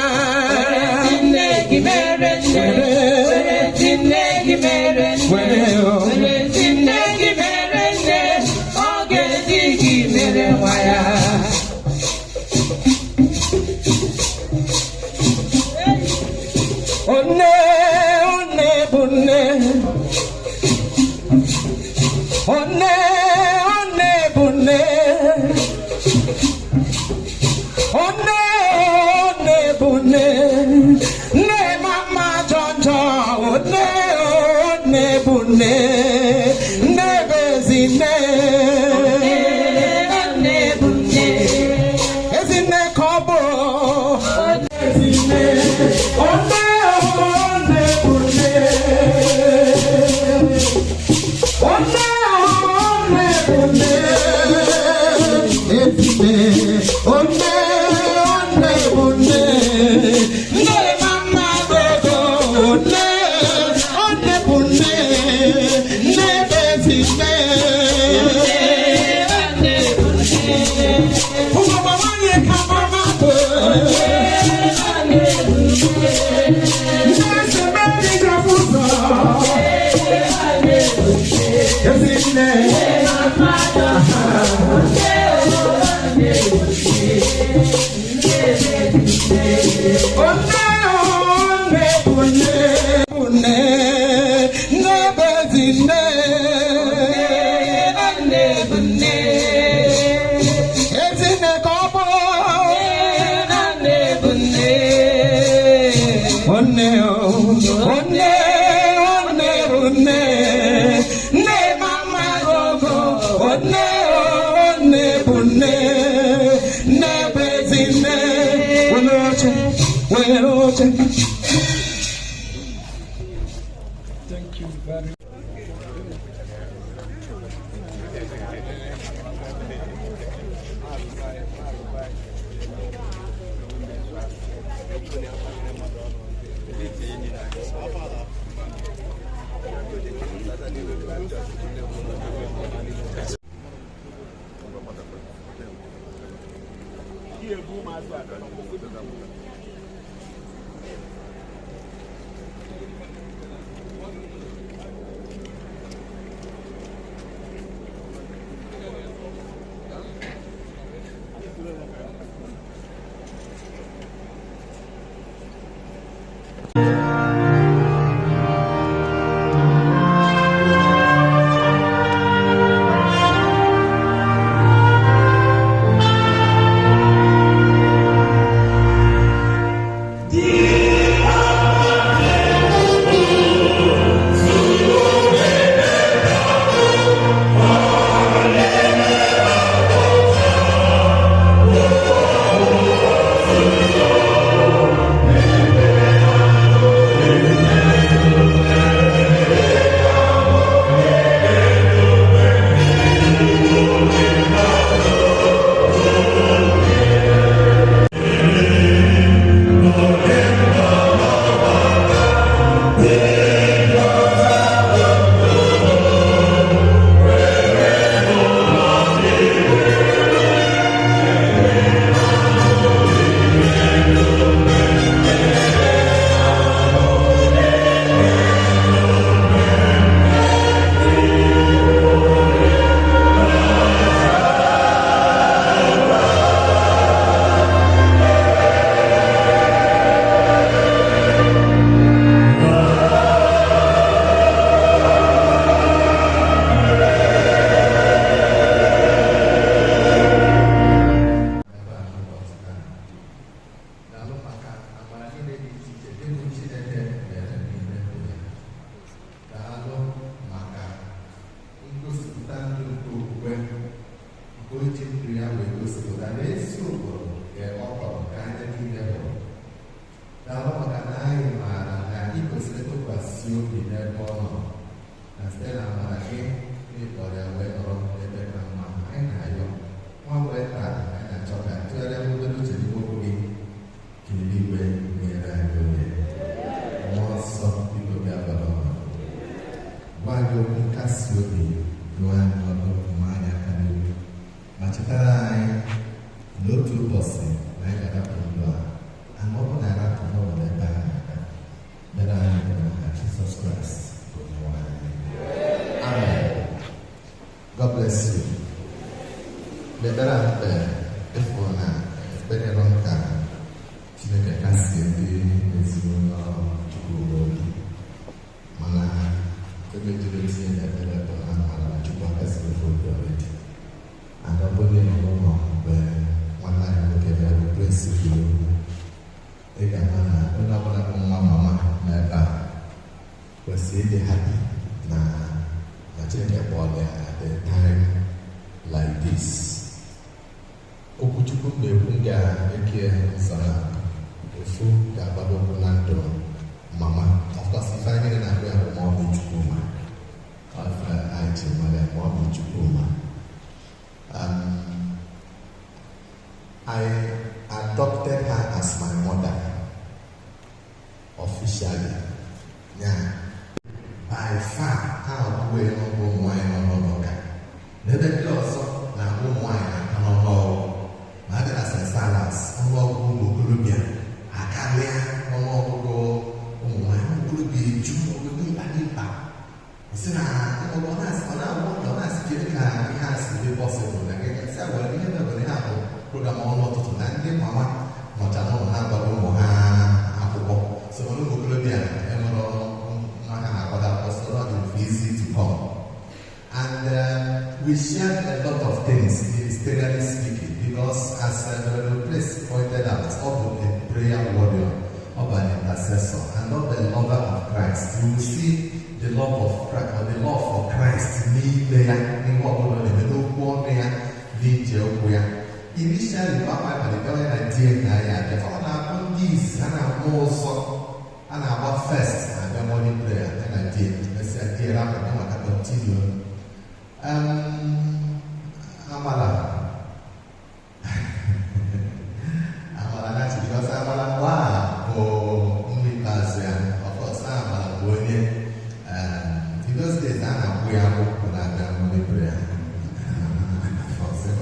Were ezi nne gị mere nne, were ezi nne gị mere nne, were ezi nne gị mere nne, ọ ga-eji gị mere nwa ya.
Onne, onne bụ nne. Onne, onne bụ nne. Onne, onne bụ nne. Nne mama jọjọ, onne, onne bụ nne. Nne bụ ezi nne.
Nne bụ nne.
Ezi nne ka ọ bụ. Ezi nne. Onne, onne bụ nne. Onne, onne bụ nne. Ezi nne. Onne, onne bụ nne. Nne mama gogo. Onne, onne bụ nne. Nne bụ ezi nne.
Nne bụ nne.
Ụmụ nwanyị ka mama bụ.
Nne bụ nne.
Nne si mmeri ga-abụ ụzọ.
Nne bụ nne.
Ezi nne.
Mama jọjọ, nne nne bụ nne. Nne bụ nne.
Onne, onne bụ nne. Bụ nne. Nne bụ ezi nne.
Nne bụ nne.
Ezi nne ka ọ bụ.
Nne bụ nne.
Onne, onne, onne bụ nne. Nne mama gogo. Onne, onne bụ nne. Nne bụ ezi nne. Were oche, were oche.
Thank you very
obi n'ebe ọ nọ na site na amara gị n'ịkpọrọ ya wee nọrọ n'ebe ka mma. Anyị na-ayọ nwa wee taa, anyị na-achọ ka tụgharịa obere uche n'ime okwu gị, ka eluigwe nyere anyị oge. Mmụọ Nsọ, biko bịa bara ọnọdụ, gwa anyị okwu nkasi obi, dụọ anyị ọdụ, ma anyị aka n'ihu, ma chetara anyị n'otu ụbọchị na anyị ga-arapụ ndụ a, ana ọ bụ na arapụ n'ụlọ ebe anyị na-aga. Mere anyị bụ n'aha Jizọs Kraịst bụ Onyenwe anyị. Amen. God bless you. Ekpere a mkpe ịfụ na ekpere nka Chineke kasie ndị ezinụlọ Chukwu obi, mana ebe jiri tinye n'ekpere bụ na mara na Chukwu akasiri ofe obi already. And ọ bụrụ na n'ụlọ mgbe nwanne anyị nwoke bịara bụ Prince kwuru okwu, ị ga-ama na onye ọbụla bụ nwa mama n'ebe a kwesịrị ịdị happy na Chineke kpọrọ ya at a time like this. Okwuchukwu m na-ekwu, m ga-eke ụzọ na ofu ga-agbado ụkwụ na ndụ mama. Of course, ife anyị niile na-akpọ ya bụ Mummy Chukwuma. Ife anyị ji mara ya, Mummy Chukwuma. I adopted her as my mother officially. Yeah. By far, ha ọbụghị n'ụmụ nwaanyị nọ n'ụlọ ụka. N'ebe ndị ọzọ na ụmụ nwaanyị na-aka n'ọnụọgụgụ. Ma a bịa na St. Silas, ọnụọgụgụ ụmụ okorobịa akarịa ọnụọgụgụ ụmụ nwaanyị. Ụmụ okorobịa eju obodo dimkpa dimkpa. Sị na ọ na-asị, ọ na-agwụ, ọ na-asị kedu ka ihe a si dị possible na gị sị agwara ihe mebere ihe a bụ program ọnụ ụtụtụ na ndị mama nọcha n'ụlọ na-agbado ụmụ ha akwụkwọ, so ụmụ okorobịa enwere nwa ha na-akwado akwụkwọ, so ọ dị easy to come. And we shared a lot of things, ministerially speaking, because as Reverend Place pointed out, ọ bụ a prayer warrior, ọ bụ an intercessor, and ọ bụ a lover of Christ. You will see the love of Christ, or the love for Christ n'ime ya, n'ihe ọbụla ọ na-eme, n'okwu ọnụ ya, n'ije okwu ya. Initially, mgbe afọ abalị onye na di na ya abịa, ọ na-abụ ndị izizi a na-agba ụzọ, a na-agba first na-abịa morning prayer ya na di, mesịa di rapụ ya maka continue. Amala amala na because amala mgbe a bụ nwa ikpeazụ ya. Of course, amala bụ onye in those days a na-akwụ ya akwụ na-abịa morning prayer.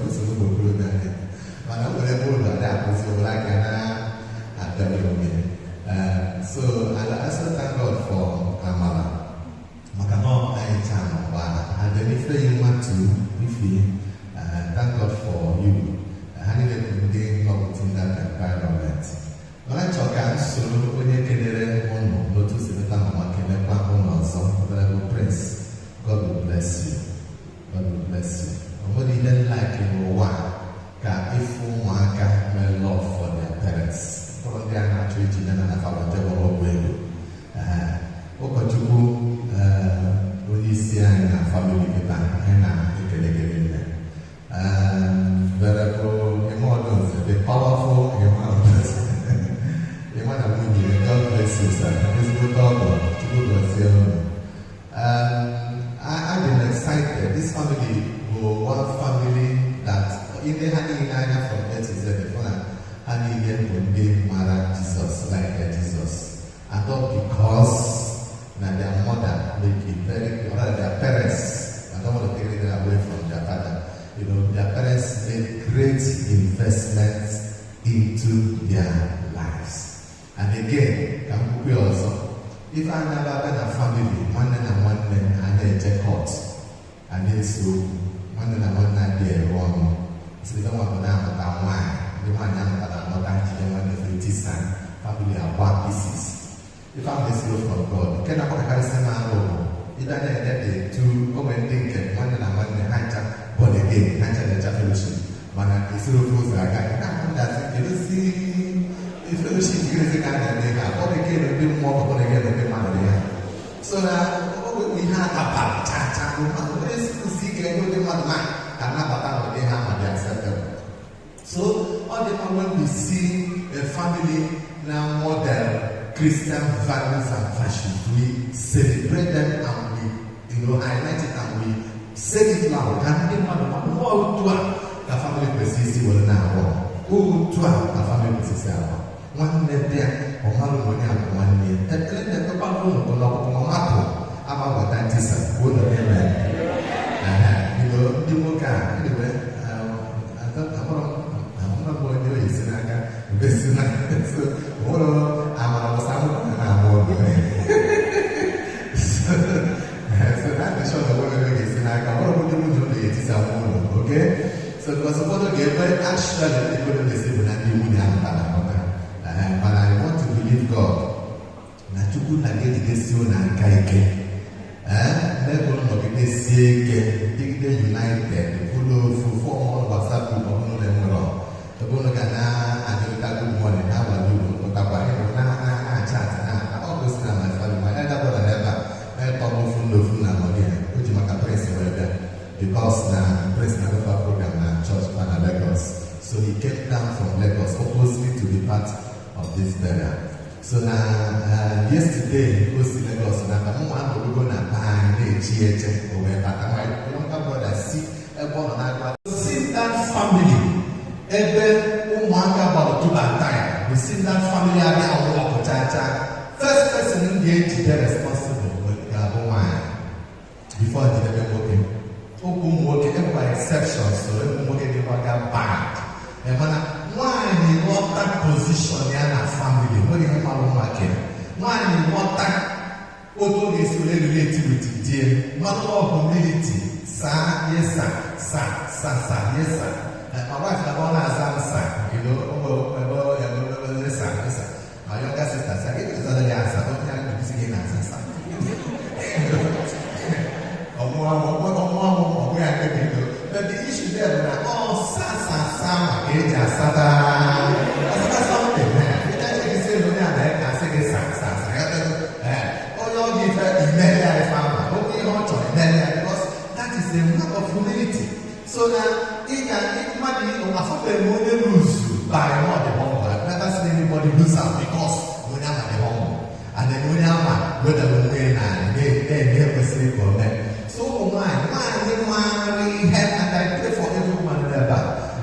Nsogbu okorobịa mana o nwere ebe ụlọ adị akwụzi ụlọ aka na-abịa onwe. So I also thank God for amala maka na anyị cha n'ụwa, and then ife yi mmatụ ife, thank God for you. Ha niile bụ ndị nọ within that environment. Mana chọọ ka m soro onye kelere ụnụ n'otu si meta mama kelekwa ụnụ ọzọ. Honorable Prince, God will bless you. God will bless you. Ọ nwere ihe like n'ụwa ka ịfụ ụmụaka nwee love for their parents. Ụfọdụ ndị a na-achọ iji nne na nna fa jebọrọ ọgwụ ego. Ụkọchukwu onye isi anyị na family kịta, anyị na-ekele gị nne. Venerable Emmanuel, the powerful Emmanuel. Emmanuel nwunye, God bless you, sir. Ezigbo ọgọ, Chukwu gọzie unu. I've been excited. This family bụ one family that ile ha niile anya from A to Z fụ na ha niile bụ ndị mara Jesus, like Jesus. And not because na their mother make it very, or rather their parents, I don't want to take anything away from their father. Their parents made great investments into their lives. And again, ka m kwukwe ọzọ, ife anya abịa na family, nwanne na nwanne a na-eje court, a na-ese okwu, nwanne na nwanne adịghị eru ọnụ. Sị ife nwa bụ na-amụta nwaanyị, ndị nwaanyị amụtara amụta jide nwanne fetisa, family agba pieces. Ife ahụ esiro from God. Nke na-akpọkarịsị m arụ bụ ịbịa na-ede etu o nwere ndị nke nwanne na nwanne ha ncha born again, ha ncha na-echa fellowship, mana esiro ofe ụzọ aga. Na-akpọdazi kedozi fellowship gịnịzi ka a na-eme ha born again, ndị mmụọ ka born again, ndị mmadụ dị ha. So na ọ bụ ihe a dabara chaa chaa bụ mmadụ nwere ezigbo ike nye ụdị mmadụ na ka nnabata na ụdị ha ma dị acceptable. So ọ dị mma when we see a family na model Christian values and virtues. We celebrate them and we highlight it and we say it loud. Ka ndị mmadụ ma otu a ka family kwesịrị isi were na-arụ, otu a ka family kwesịrị isi arụ. Nwanne bịa, ọmalụ na onye abụ nwanne ya. Ekpere na-ekpekwa ụlọ bụ n'ọkpụkpụ mapụ ama weta ntisa ụlọ eme. Ndị nwoke a, anyway, amụrụ m onye oyi si n'aka mgbe si na so ụlọ amara ọsọ amụrụ na na-amụ ọgụ. So that the short of what we ga-esi n'aka ọrụ bụ ndị nwunye ụlọ ga-etisa nwa ụlọ, okay? So because ụfọdụ ga-ekwe actually ndị kwere na-esi bụ na ndị nwunye ahụ bara nghọta. But I want to believe God na Chukwu na ga-ejidesi ụlọ aka ike. Mee ka ụlọ nọgidesie ike, dịgide united, ụlọ ofu, form one WhatsApp group ọ bụla enwere ebe ụlọ ga na-adịrịta good morning na-agbado ugwu pụtakwa ịhụ na na-achat na ọ gosi na my family, my elder brother n'ebe a na-etọ m ofu na ofu na nọgị o ji maka prince wee bịa because na prince na gofa program na church fa na Lagos, so he came down from Lagos purposely to be part of this burial. So na yesterday o si Lagos na ka mụ anọgogo na be anyị na-echi eche o wee bata. My younger brother si ebe ọ nọ na-agwa si that family ebe ụmụaka gbara tụbata ya, we see that family abịa ọrụ ọkụ chacha. First person m ga-ejide responsible ga-abụ nwaanyị before jidebe nwoke. Okwu ụmụ nwoke enwekwa exceptions, so ụmụ nwoke dịkwaga bad, mana nwaanyị ghọta position ya na family nwere ihe mara nwa ke nwaanyị ghọta otu ọ ga-esi were relate with die mmanụ ọ humility saa yesa sa sa sa yesa. My wife na ọ na-aza m sa, yesa yesa. My younger sister sa gị zara ya asa onye ahụ isi gị na-aza sa ọmụ amụ ọmụ amụ ọmụ ya nke bido. But the issue there bụ na ọ sa sa sa ma ka eji asata asata something. Ịchacha gị sị na onye a na-asị gị sa sa sa ya onye ọ ga-ife ime ya ife ama okwu ihe ọ chọrọ ime ya, because that is a mark of humility. So na ị ga mmadụ afọbeghị m onye lose by not the humble. I've never seen anybody lose out because onye ama dị humble and then onye ama wedara onwe ya na na-eme kwesịrị ka o mee. So ụmụ nwaanyị, nwaanyị maara ihe, and I pray for every woman ebe a,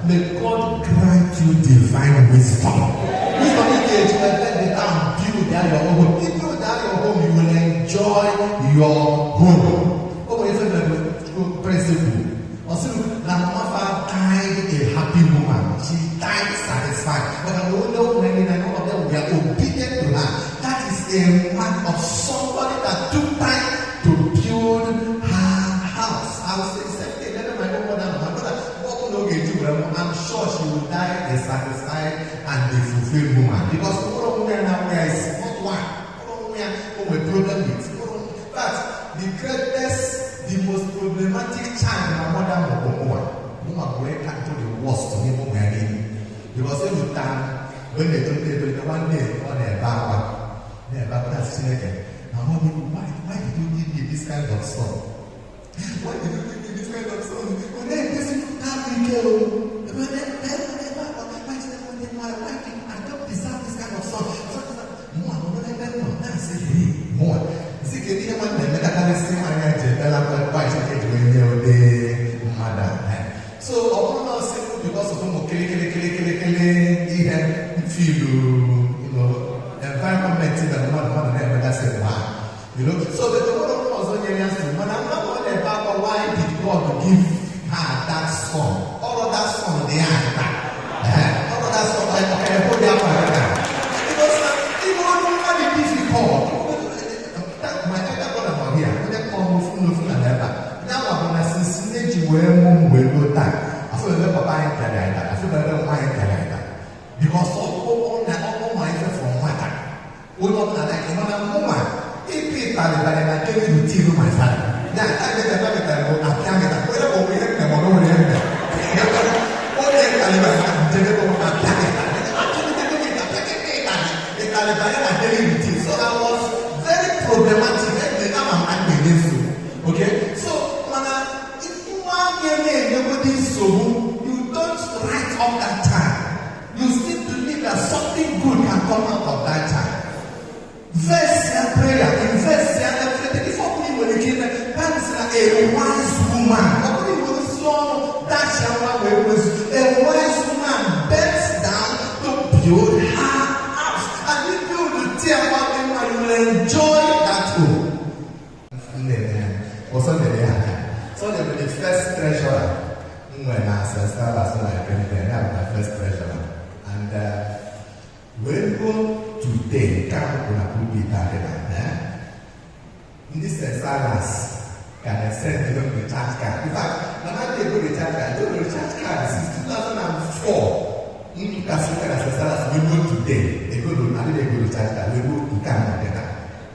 may God grant you divine wisdom. Wisdom ị ga-eji wee bend down, build your home. If you build your home, you will enjoy your home. O nwere ife mere principle. Ọ sị na mama fa died a happy woman. She died satisfied. But na onye ụmụ ya niile, all of them were obedient to her. That is a mark of somebody that took time to build her house. I will say the same thing. Ebe my own mother, my mother, ọ bụ na oge eji were mụ, I'm sure she will die a satisfied and a fulfilled woman. Because ụlọ onwe ya na nwe ya is not one. Ụlọ onwe ya o nwere problem with. In fact, the greatest, the most problematic child my mother mụrụ mụnwa. Mụnwa bụ onye ka the worst n'ime ụmụ ya niile. Because every time mgbe m na-etolite etolite, one day ọ na-ebe akwa na-ebe akwa na-asị Chineke na mommy, why did you give me this kind of son? Why did you give me this kind of son? Ọ na-egosi na-abụ ike o. Ebe na-ebe akwa, why Chineke onye nwa, why did I don't deserve this kind of son? Mụnwa nọ n'ebe m nọ na-asị, hey, mụnwa si kedu ihe nwanne na-emetakarịsị nwaanyị a ji ebela akwa why Chineke ji wee nye ụdị mmadụ a. So ọ bụrụ na ọ sị because of ụmụ kịrịkịrịkịrịkịrị ihe mfilu environment na mmadụ mmadụ na-emegasị mgbe ahụ. So the nwere onye ọzọ nyere ya nsogbu mana mmadụ ọ na-ebe akwa, why did God give her that son? Ọrụ that son dị ya aka. Ọrụ that son ọka ebe dị akwa aka. Because na ime ọrụ mmadụ difficult. My elder brother nọ here, onye kpọrọ m ofu n'ofu na ebe a. Ya nwa bụ na since nne ji wee mụ m wee ruo taa, afọ ebe papa anyị pịara ya ịtarị, afọ ebe nwa anyị pịara ya ịtarị. Because ọkpụkpụ na ọkpụ ma ife from nwata. Onye ọbụla na-eke mana mụnwa ịpị ịtarị banye na daily routine my father. Ya aka gị ebe ịtarị bụ apịa gị ịtarị. Onye bụ ihe nne ma ọ nwere ihe nne. Onye ịtarị banye na njedebe bụ apịa gị ịtarị. Ịtarị banye na daily routine. So I was very problematic. Ama m na-enye nsogbu. Okay? So mana nwa gị na-enyegodi nsogbu, you don't write off that time. You still believe that something good can come out of that child. build her house. And if you build the you will enjoy that home. Also, so they were the first treasurer when I started, when I came there, I was my first treasurer. And when we go today, this is Silas can send them the charge card. In fact, when I go the charge card, I don't know the charge card since 2004. We go today, they go to they go to charge card, we go to Canada.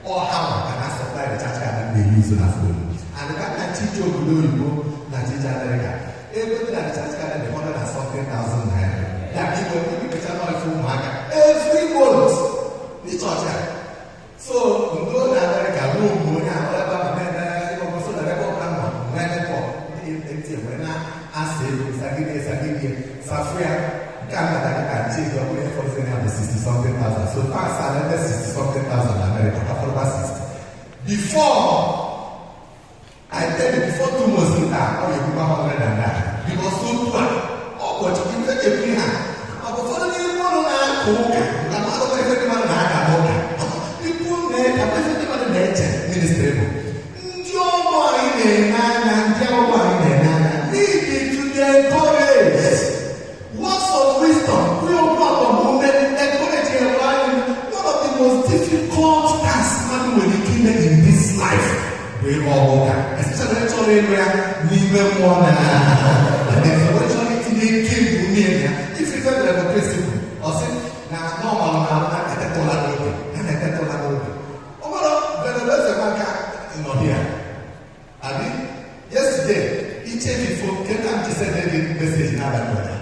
Or how can I supply the charge card that they use on our phone? And the fact that Chicho Obodo na Chicho America, every that the charge card is 100,000 naira. That people every month, the church card. So, we go to America, we go to America, so far, 60-something thousand in America, 60. Before, I tell you, before 2 months later, I will go 109. Because so poor, oh, but you can take a free hand. Ministry. Words of wisdom, encourage one of the most difficult tasks man will in this life. We all work, especially n'ime mmụọ na if you feel like a principle, or say, na normal na etetụla n'oge, na etetụla n'oge. Ọ bụrụ Venerable Maka nọ here. Abi, yesterday, iche before, keta m ji send the message n'abalị ụnyaahụ.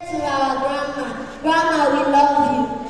To our grandma. Grandma, we love you.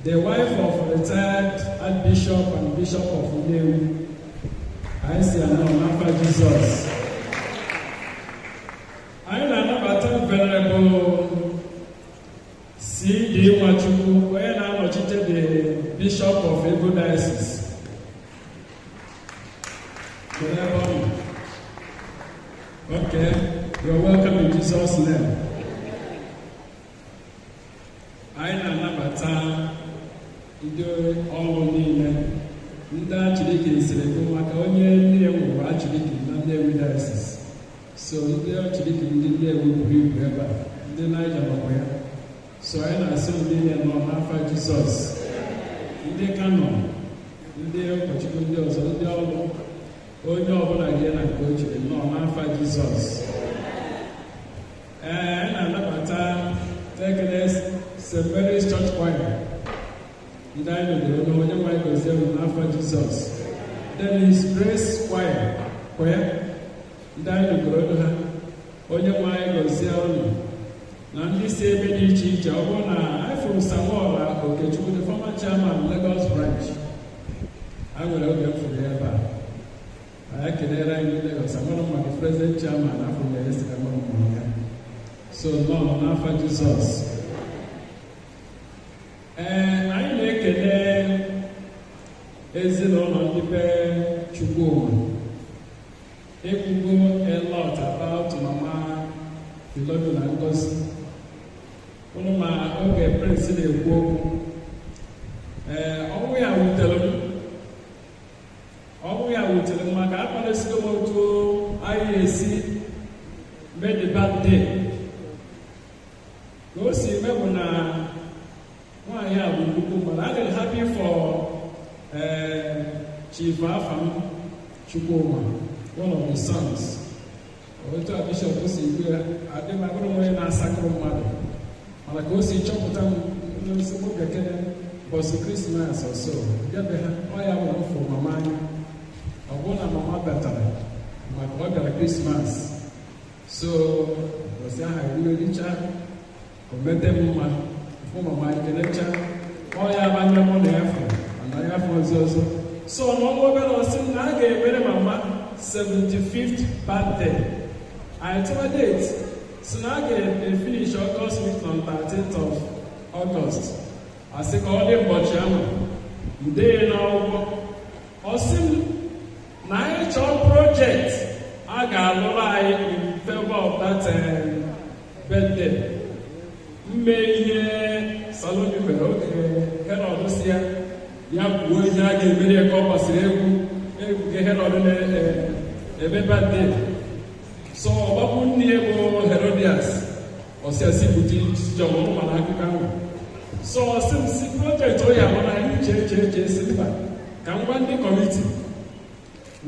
The wife of retired Archbishop and Bishop of Nnewi. Anyị si anọ n'afa Jizọs. Anyị na-anabata Venerable C.D. Nwachukwu, onye na-anọchite the Bishop of Ebu Diocese. Kedu ebe ọ nọ? Okay, you're welcome in Jesus' name. Anyị na-anabata ndị ọrụ niile, ndị Archdeacon siri bụ maka onye nne nwụrụ Archdeacon na Nnewi Diocese. So ndị Archdeacon ndị Nnewi buru ibu ebe a, ndị Niger nọkwa ya. So anyị na-asị ndị niile nọ n'afa Jizọs. Ndị Kano, ndị ụkọchukwu ndị ọzọ, ndị ọrụ, onye ọbụla gị na nke ochie nọ n'afa Jizọs. Ee, anyị na-anabata Tekene St. Mary's Church Choir. Ndị anyị nọdoro na onye nwe gozie unu n'afa Jizọs. Then His Grace Choir, choir, ndị anyị nọdoro ha, onye nwe anyị gozie unu. Na ndị si ebe dị iche iche, ọ bụrụ na anyị fụrụ Samuel Okechukwu, the former chairman Lagos branch, anyị nwere oge m fụrụ ya ebe a. Anyị kelere anyị ndị Lagos, amara m maka president chairman afọ ya esi amara m ya. So nọ n'afa Jizọs. Ee, anyị na-ekele ezinụlọ ndị be Chukwuma. Ekwugo a lot about Mama Philomena Ngozi. Ụnụ ma oge Prince na-ekwu okwu. Ee, ọnwụ ya wutere m. Ọnwụ ya wutere m maka akwadosigo m otu anyị esi mee the birthday. Ka o si mee bụ na nwaanyị a bụ nnukwu mmadụ. Adịrị happy for Chief Afam Chukwuma, one of the sons. Otu a bishop si ekwu ya, adị m abụrụ m onye na-asakụrụ mmadụ. Mana ka o si chọpụta m n'osogbu bekee bọsụ Christmas or so, bịabe ha, ọ ya bụ mfụ mama anya. Ọ bụrụ na mama batara maka ọ bịara Christmas. So, bọsị aha eriwe richa, o mete m mma, fụ mama ekelecha, ọ ya banye mụ na ya fụ, mana ya fụ ọzọ ọzọ. So, n'ọnwa obere ọsị na a ga-emere mama 75th birthday. Anyị tụwa date, si na a ga-efinish August week on 13th of August. Asị ka ọ dị ụbọchị ahụ, ndee n'akwụkwọ. Ọ sị m na anyị chọọ project a ga-alụrụ anyị in favor of that birthday. Mme ihe Salome mere oge Herod si ya ya kwuo ihe a ga-emere ya ka ọ gbasiri egwu egwu nke Herod na-eme birthday. So ọgbapụ nne ya bụ Herodias, ọsịasị bute Jọn mana akụkọ ahụ. So ọsị m si project ọ ya ahụ na anyị eche eche eche si mba ka m gwa ndị committee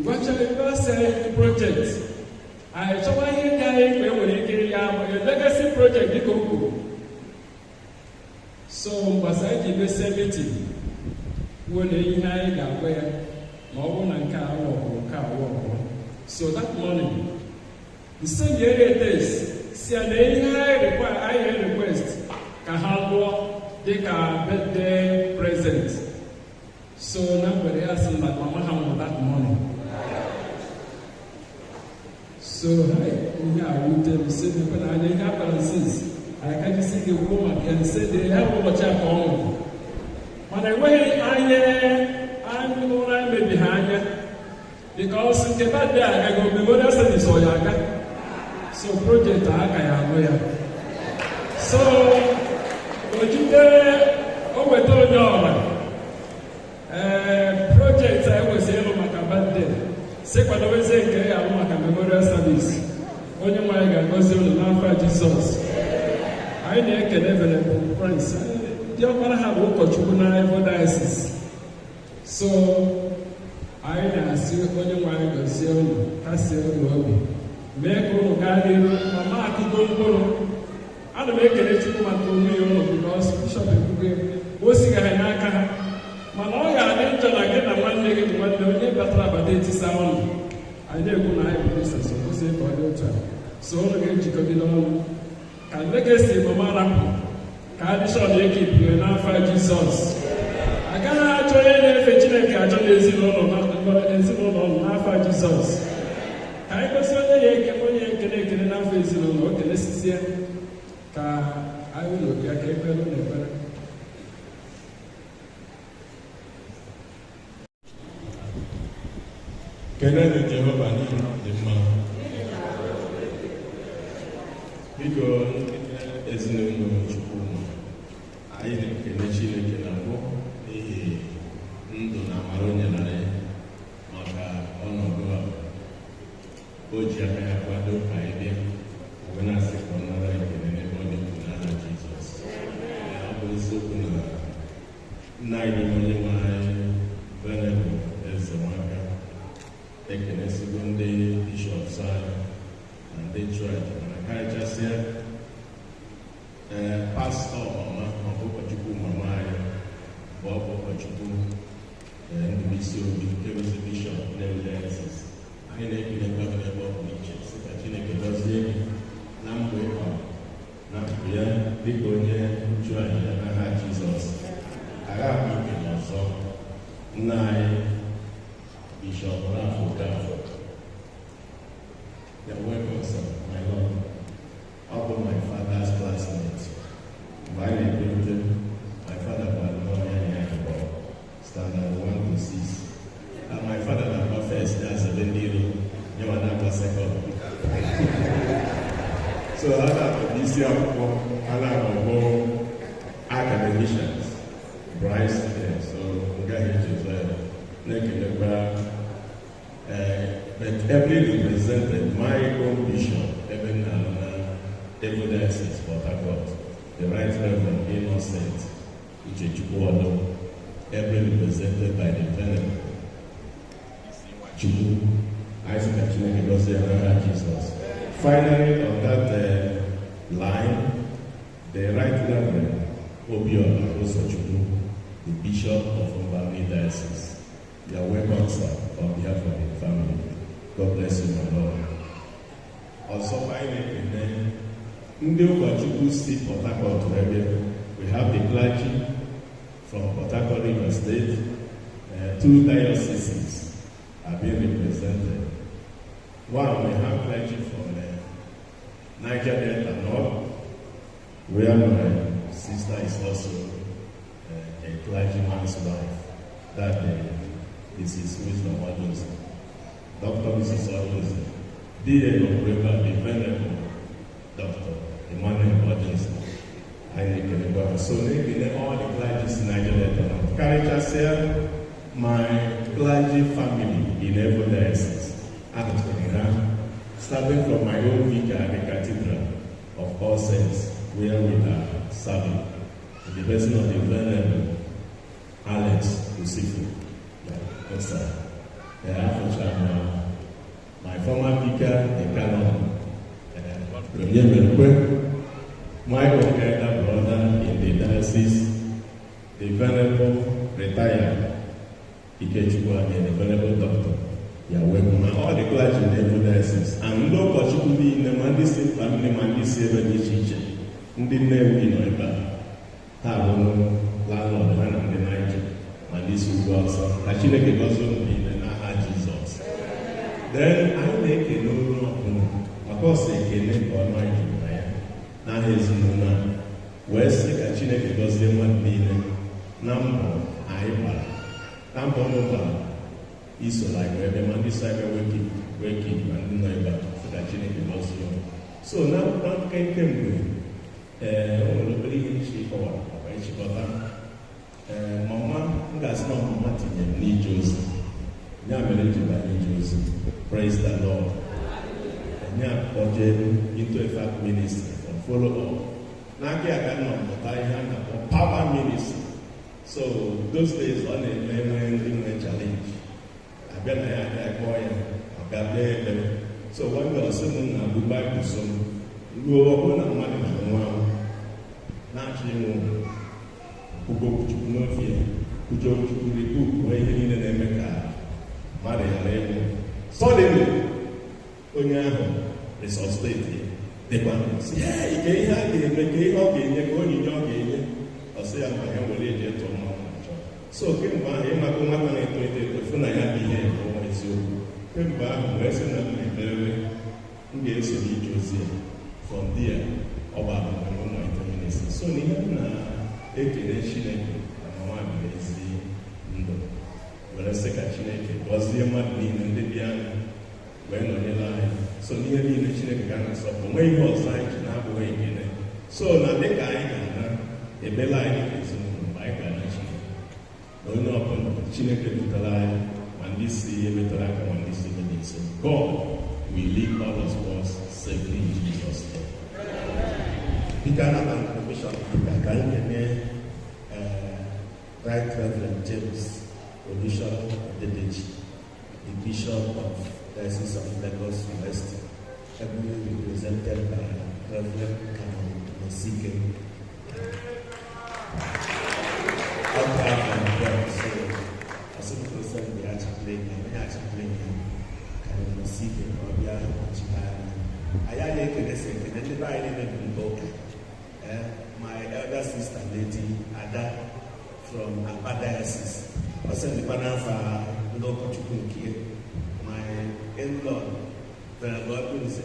ngwacha ebe a sị anyị project anyị chọwa ihe dị anyị mgbe e nwere ike ya legacy project dịka o kwuru. So mgbasa anyị ji mesie meeting kwuo na ihe anyị ga-agwa ya ma ọ bụrụ na nke a wọkụrụ nke a wọkụrụ. So that morning, send area days si ya na ihe anyị request ka ha lụọ dịka birthday present. So na mgbede ya sị na mama ha nwụrụ that morning. So ihe a wute m si mekwe na anya ihe akpara since anyị ka jisi ike kwuo maka ya nsị dị ya bụ ụbọchị a ka ọ nwụrụ. Mana enweghị anya anya ụra emebi ha anya because nke birthday agaghị memorial service ọ ya aga. So project a aka ya alụ ya. So o jide o weta onye ọra ee project a ekwesịrị ịlụ maka birthday si kwadobezie nke ya alụ maka memorial service. Onye nwe anyị ga-agọzi unu n'afọ Jizọs. Anyị na-ekele Venerable Prince. Ndị ọkpara ha bụ ụkọchukwu na Ivo Diocese. So anyị na-asị onye nwe anyị gọzie unu, kasie unu obi, mee ka unu gaa n'iru ma ma akụgo mkpụrụ. Ana m ekele Chukwu maka onwe ya ụlọ because Bishop ekwugo o sigaghị n'aka ha. Mana ọ ga-adị njọ na gị na nwanne gị bụ nwanne onye batara abata etisa ọnụ. Anyị na-ekwu na anyị bụ Jisọs, o kwesịghị ka ọ dị otu a. So unu ga-ejikọgide ọnụ ka legacy mama rapụ ka adishọn ekipue n'afọ Jizọs. Agaghị achọ onye na-efe Chineke achọ n'ezinụlọ ezinụlọ n'afọ Jizọs. Ka anyị gosi onye ya onye ekele ekele n'afọ ezinụlọ, o kelesizie ka anyị ụlọ bịa ka ekpere ụlọ ekpere.
Keleenụ Jehova n'ihi na ọ dị mma. Biko, ndị ezinụlọ Chukwuma, anyị na-ekele Chineke na mbụ n'ihi ndụ na amara o nyere anyị maka ọnọdụ a o ji aka ya kwado ka anyị bịa wee na-asị ka ọ nara ekele n'ebe ọ dị ukwuu n'aha Jizọs. Ọ bụ eziokwu na nna anyị n'ime onye nwe anyị, Venerable Eze Nwaka, ekelesigo ndị bishops anyị na ndị chọọchị, mana karịchasịa ee pastọ mama, ọ bụ ụkọchukwu mama anyị, bụ ọ bụ ụkọchukwu Ndụbụisi Obi nke bụzi bishọp Nnewi Diocese. Anyị na-ekele gị n'ebe ọ pụrụ iche, sị ka Chineke gọzie gị na mbọ ịkpa na ndụ ya dịka onye nchụàjà n'aha Jizọs. Agha ikele ọzọ nna anyị, Bishop Ralph Okafor. You're welcome, sir, my lord. Ọ bụ my father's classmate. Mgbe anyị na-etolite, my father gwara m ọnya ya abụọ, standard 1 to 6. And my father na-agba first, ya zebe ndị iro, ya ma na-agba second. So ha na-akpọ isi akwụkwọ, ha na-akpọ academicians, bright students, so m gaghị echezọ ya. Na-ekelekwa but ably represented my own bishop, ebe nna nọ na Evo Diocese, Port Harcourt, the Right Reverend Innocent Uchechukwu Odo, ably represented by the Venerable Chukwu. Isaac Chineke gọzie ya n'aha Jizọs. Finally, on that line, the Right Reverend Obiora Osochukwu, the Bishop of Mbamni Diocese. You are welcome, sir, on behalf of the family. God bless you, my Lord. Ọzọkwa, anyị na-ekele ndị ụkọchukwu si Port Harcourt wee bịa. We have the clergy from Port Harcourt, River State. Two dioceses are being represented. One, we have clergy from Niger Delta North, where my sister is also a clergyman's wife. That Mrs. Wisdom Odozi, Dr. Mrs. Odozi, D.A. Obreka, the Venerable Dr. Emmanuel Odozi. Anyị na-ekelekwa so na-ekele all the clergy si Niger Delta North. Karịchasịa my clergy family in Evo Diocese, anọchiri ha, starting from my own vicar at the Cathedral of All Saints, where we are serving, in the person of the Venerable Alex Usifu. Yes, sir. My former vicar, the canon, Premier Melkwe, my own elder brother in the diocese, the Venerable retired Ikechukwu and the Venerable Doctor. You are welcome. And all the clergy in the diocese, and ndị ụkọchukwu niile, ma ndị si mkpa nne, ma ndị si ebe dị iche iche, ndị Nnewi nọ ebe a, ha bụ landlord ha na ndị Niger, ma ndị si ugwu Awụsa. Ka Chineke gọzie unu niile n'aha Jizọs. Then anyị na-ekele onye ọbụla maka ọsọ ekele ka ọnụ anyị juru na ya n'aha ezinụlọ a, wee sị ka Chineke gọzie mmadụ niile na mbọ anyị gbara, na mbọ ụnụ gbara isoro anyị wee bịa, ma ndị si ebe weki, ma ndị nọ ebe a, sị ka Chineke gọzie unu. So na nkenke mgbe ee o nwere obere ihe nchi kọwara maka ịchịkọta. Ee, mama m ga-asị na mama tinyere m n'ije ozi, ya mere m ji banye ije ozi. Praise the Lord. Anyị akpọjere into a fact ministry for follow up n'aka ya ka nọ mụta ihe a na-akpọ power ministry. So those days, ọ na-eme nwee ndị nwe challenge abịa na ya, abịa kpọọ ya, ọbịa bịa ekpere. So one day, ọsị m na bụ Baịbụl so m ruo, ọ bụrụ na mmadụ na-anwụ anwụ, na-achọ ịnwụ, kwugo Chukwu n'ofe ya, kwujo Chukwu, rebuke ihe niile na-eme ka mmadụ ghara ịnwụ. Suddenly, onye ahụ resuscitate dịkwa. Sị ya ike ihe a ga-eme, ka ihe ọ ga-enye, ka onyinye ọ ga-enye, ọ sị ya ma ya were eji tụọ mmanwụ achọ. So kemgbe ahụ ịmakụ nwata na-eto eto eto fụ na ya bụ ihe bụ eziokwu. Kemgbe ahụ wee sị na m na-emerere m ga-eso n'ije ozi ya. From there, ọ gbara ụmụ ministry. So na ihe m na-ekele Chineke na mama biri ezi ndụ were sị ka Chineke gọzie mmadụ niile ndị bịa wee nọnyere anyị. So n'ihe niile Chineke ga na-asọpụ nwee ihe ọzọ anyị ji na-abụghị ekele. So na dịka anyị ga-ana ebele anyị dịka ezinụlọ mgbe anyị ga-ana Chineke na onye ọbụla Chineke dutere anyị ma ndị si emetara aka ma ndị si ebe nso. God will lead all of us safely in Jesus' name.
Biko anabara m bishọp ka anyị kene Right Reverend James Olusola Odedeji, the Bishop of Diocese of Lagos West, ably represented by Reverend Canon Nosike. So, as soon as the Archplain, Canon Nosike, Obia, Ayale Kedese, my elder sister, Lady Ada, from Aba Diocese, also the Panafa Lokochukunkie, my in-law, Venerable Odunze,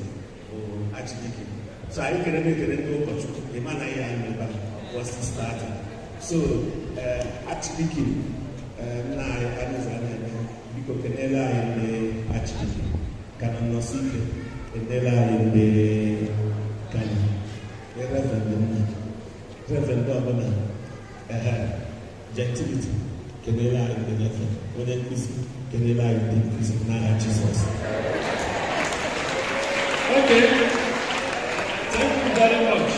or Archdeacon. So I can make an Okochukwu, the man I am was starting. So Archdeacon, now I because Kenela in the Archdeacon, Canon Nosike, Kenela in the Canon, Reverend, Reverend Governor, Gentility, Kenela in the Reverend, Onye Kenela in the Nara Jesus.
Okay, thank you very much.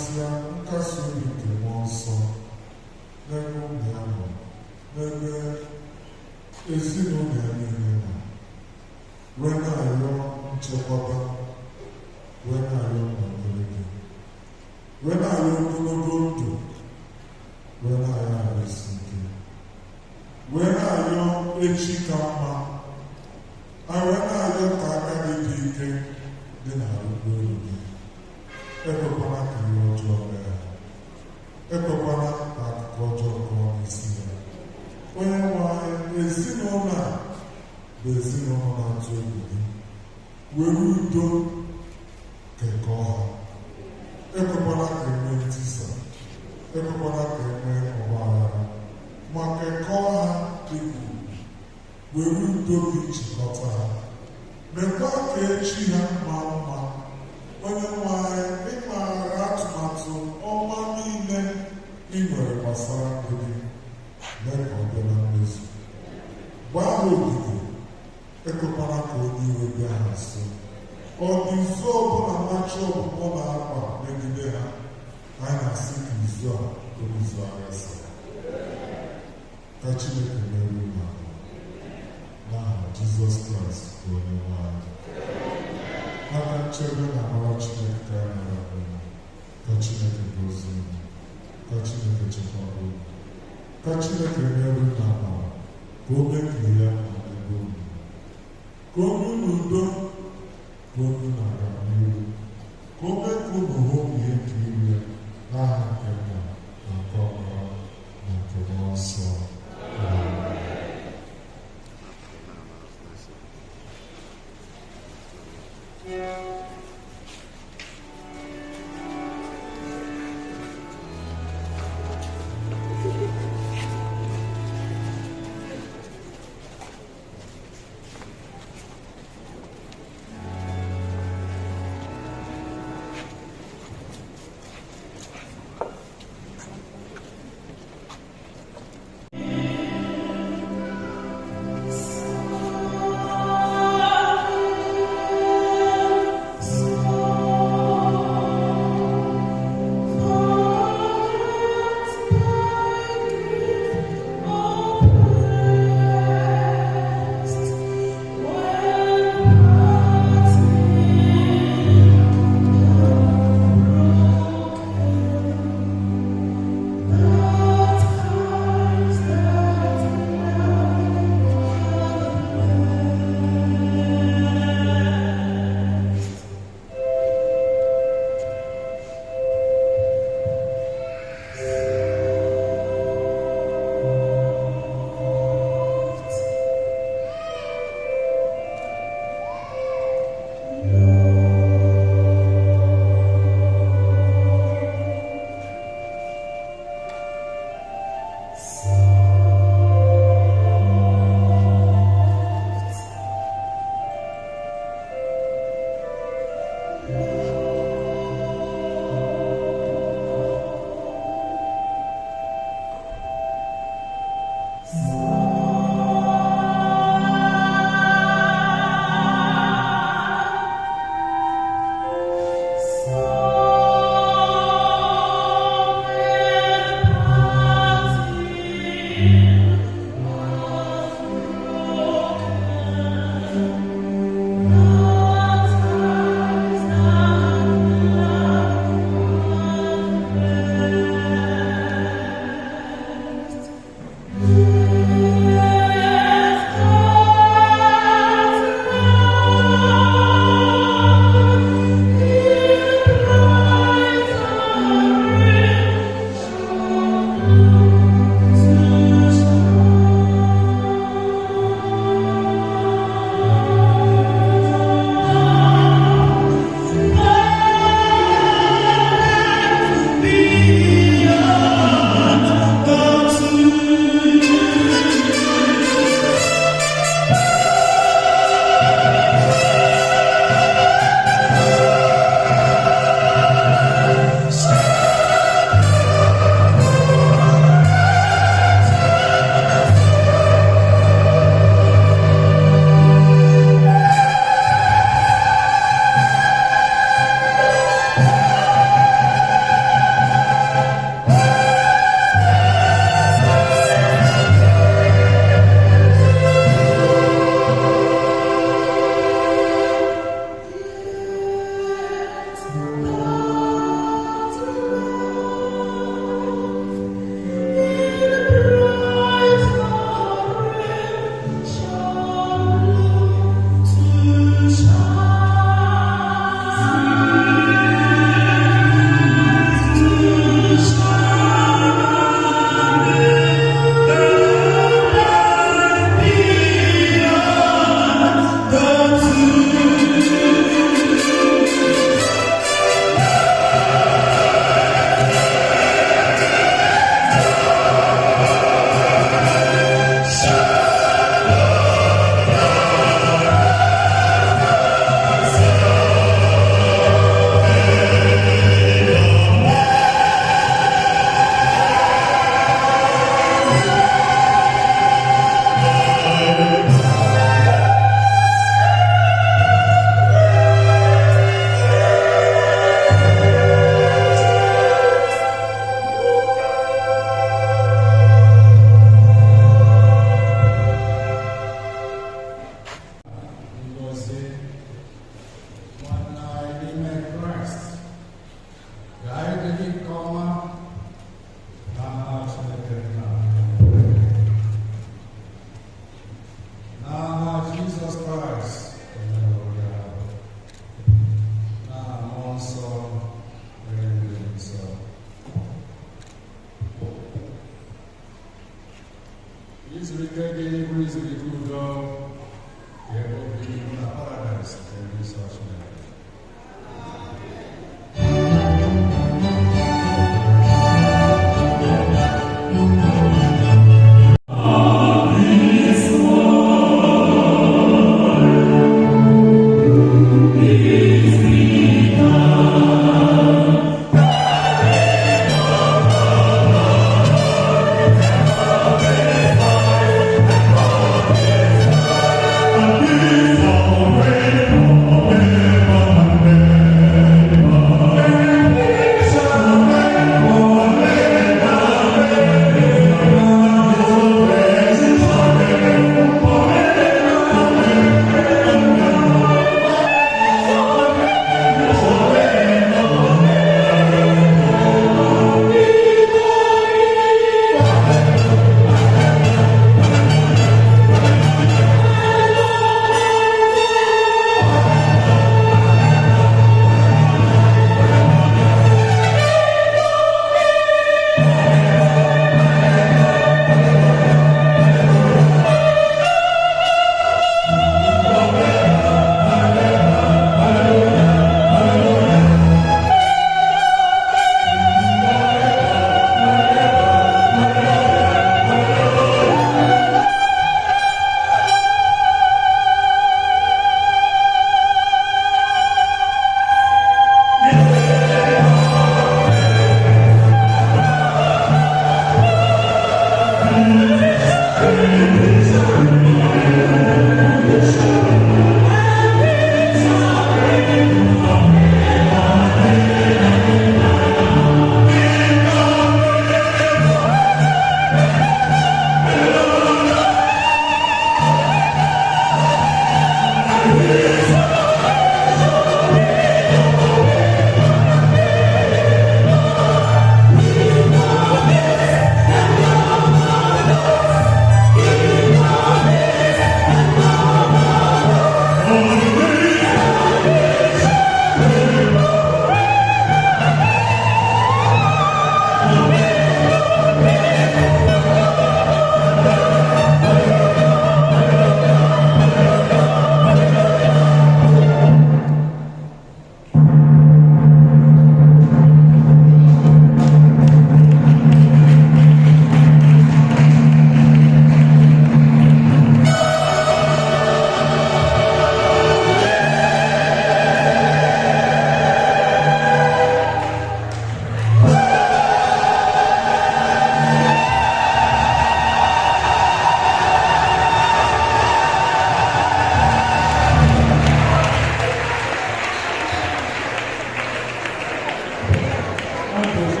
Abụ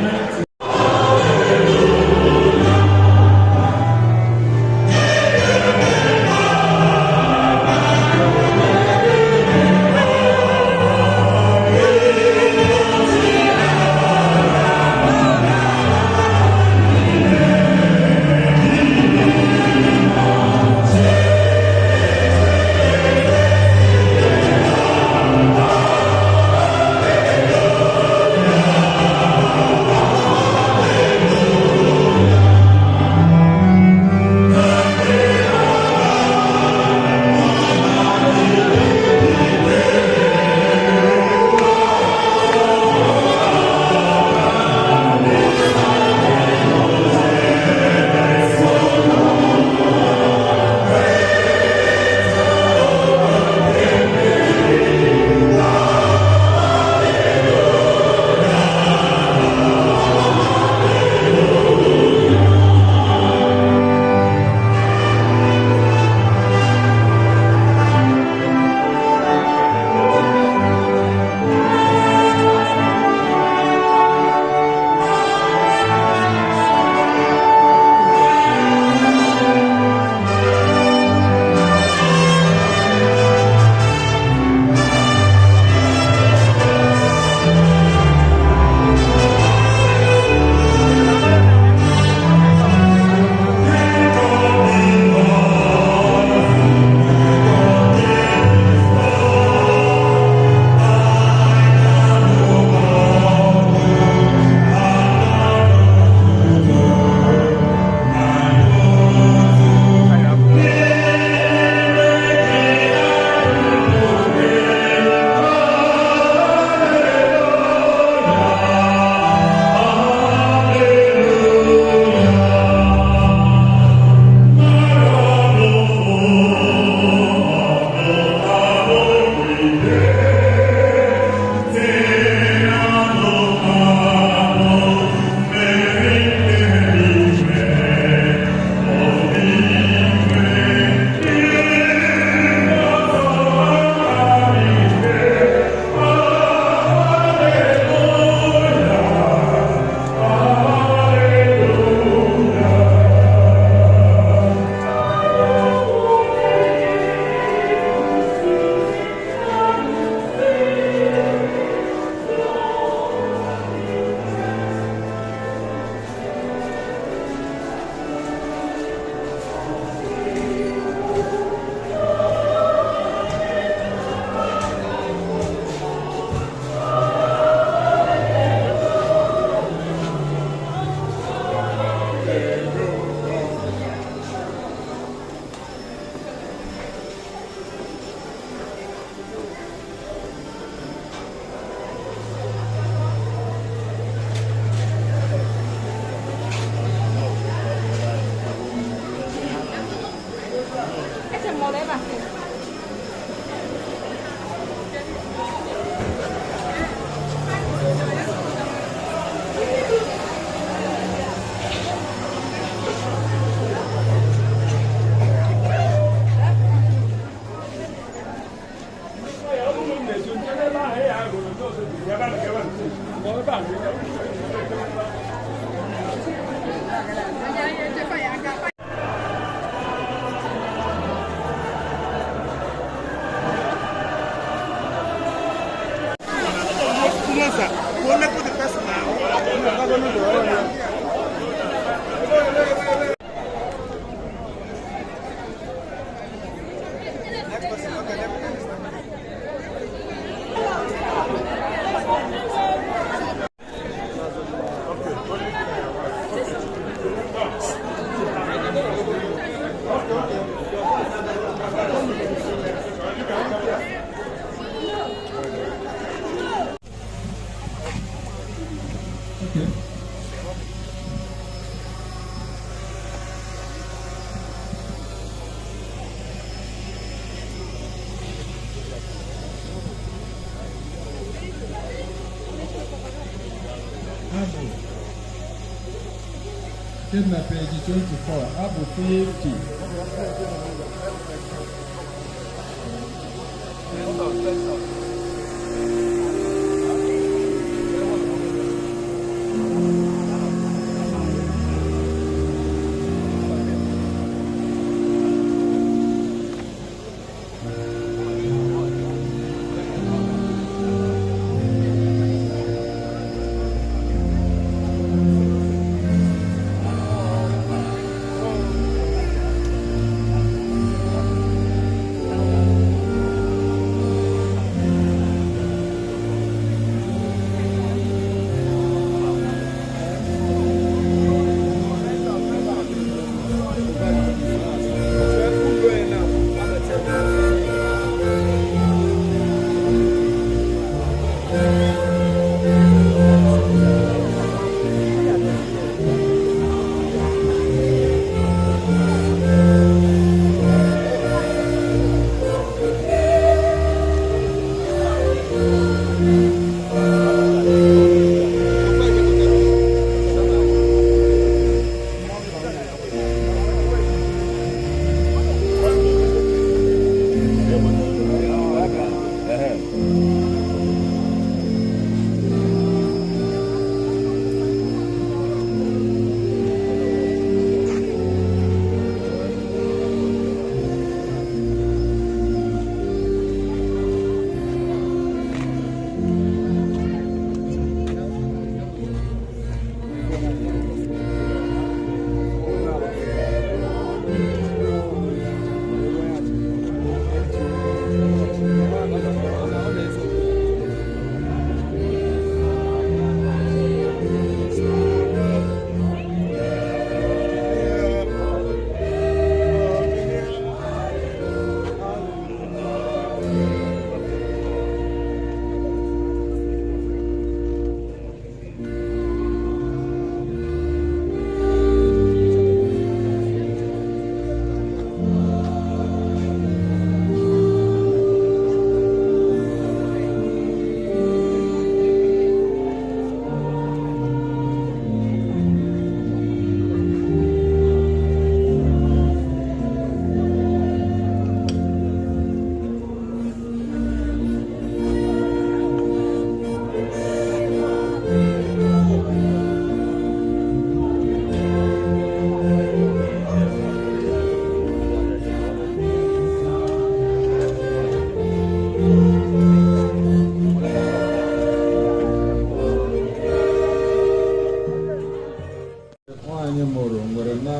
90. Take my page 24, Abụ 50.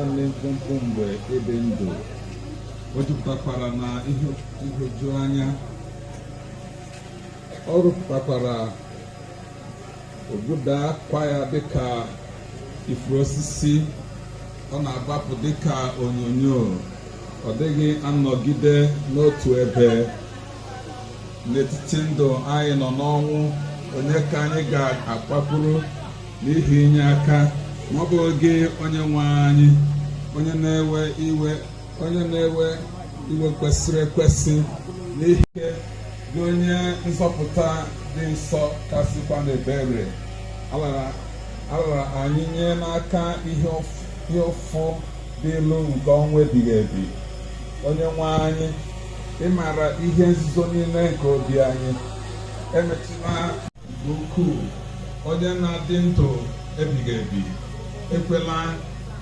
Naanị mkpụmkpụ mgbe ịdị ndụ, o jupụtakwara na ihe nhụju anya. Ọ rụpụtakwara obuda kwa ya dịka ifuru osisi, ọ na-agbapụ dịka onyonyo, ọ dịghị anọgide n'otu ebe. N'etiti ndụ anyị nọ n'ọnwụ, onye ka anyị ga-akpakwuru n'ihi inye aka ma ọ bụ gị, onye nwe anyị, onye na-ewe iwe kwesịrị ekwesị n'ihi gị, onye nzọpụta dị nsọ kasịkwa n'ebere. Alara anyị nye n'aka ihe ụfụ dị ilu nke ọnwụ ebighị ebi. Onye nwe anyị, ị maara ihe nzuzo niile nke obi anyị. Emetụla nke ukwuu, onye na-adị ndụ ebighị ebi, ekwela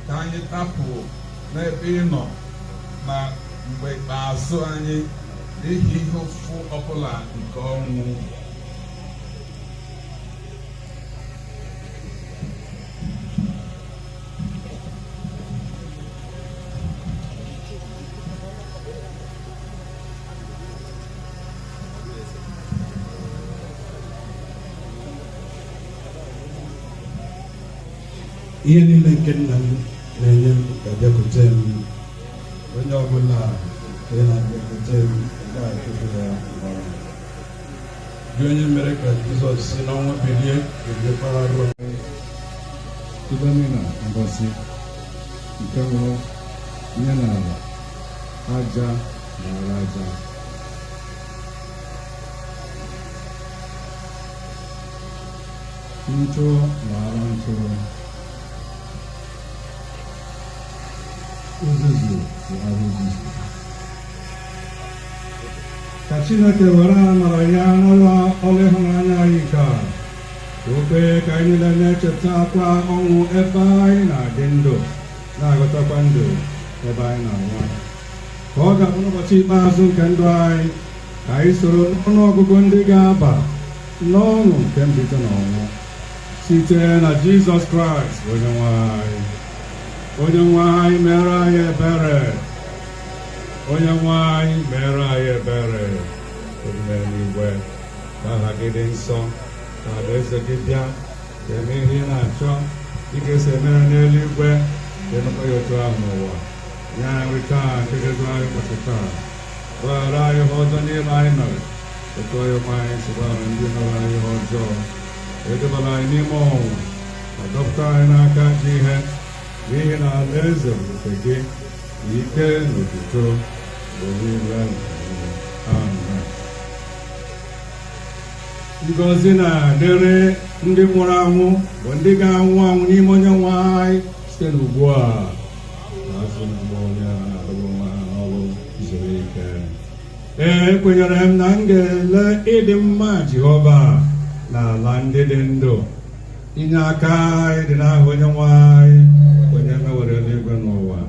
ka anyị dapụ n'ebe ị nọ na mgbe ikpeazụ anyị n'ihi ihe ụfụ ọbụla nke ọnwụ.
Ihe niile nke nna m na-enye m ga-abịakwute m, onye ọbụla nke na-abịakwute m ga-achụpụ ya ọrụ. Gị onye mere ka Jizọs si n'ọnwụ bilie ga-ejekwara ruo
Philomena Ngozi nke nwụrụ nye n'ala aja n'ala aja. Ntụ n'ala ntụ. Uzuzu n'ala uzuzu.
Ka Chineke were amara ya n'ụlọ ọrụ ịhụnanya anyị nke a, ka o kwee ka anyị niile na-echetakwa ọnwụ ebe anyị na-adị ndụ, na-aghọtakwa ndụ ebe anyị na-anwụ. Ka ọ ga-abụ n'ụbọchị ikpeazụ nke ndụ anyị, ka anyị soro n'ọnụọgụgụ ndị ga-aba n'ọṅụ nke mbilite n'ọnwụ site na Jizọs Kraịst onye nwe anyị. Onye nwe anyị mere anyị ebere. Onye nwe anyị mere anyị ebere. Onye n'igwe, ka aha gị dị nsọ, ka alaeze gị bịa, ka eme ihe ị na-achọ, dịka esi eme ya n'eluigwe, ka emekwa ya otu ahụ n'ụwa. Nye anyị nri taa nke ga-ezu anyị ụbọchị taa. Gbaghara anyị ihe ọjọọ niile anyị mere, otu onye nwe anyị si gbaghara ndị mere anyị ihe ọjọọ. Edebala anyị n'ime ọnwụnwa, ma dọpụta anyị n'aka ajọ ihe, n'ihi na alaeze bụ nke gị, na ike na otuto mgbe niile. Amen. Ngọzi na-adịrị ndị nwụrụ anwụ bụ ndị ga-anwụ anwụ n'ime onye nwe anyị site n'ugbu a. Azụ mgbe onye na-adọgbu nwa ha n'ọrụ zuru ike. Ee, ekwenyere m na m ga-ele ịdị mma Jehova n'ala ndị dị ndụ. Inye aka anyị dị n'aha onye nwe anyị, onye mewere eluigwe n'ụwa.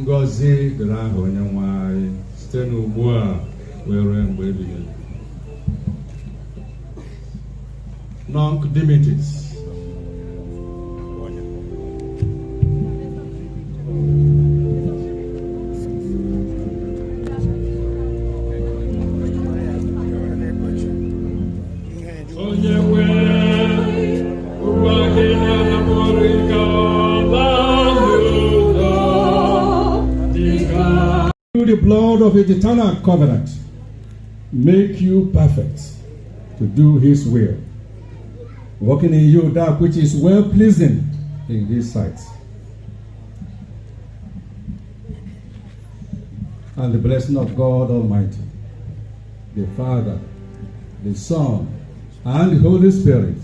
Ngọzi dịrị aha onye nwe anyị site n'ugbu a wee ruo mgbe ebighị ebi. Nunc dimittis.
Through the blood of his eternal covenant, make you perfect to do his will, working in you that which is well-pleasing in his sight. And the blessing of God Almighty, the Father, the Son, and the Holy Spirit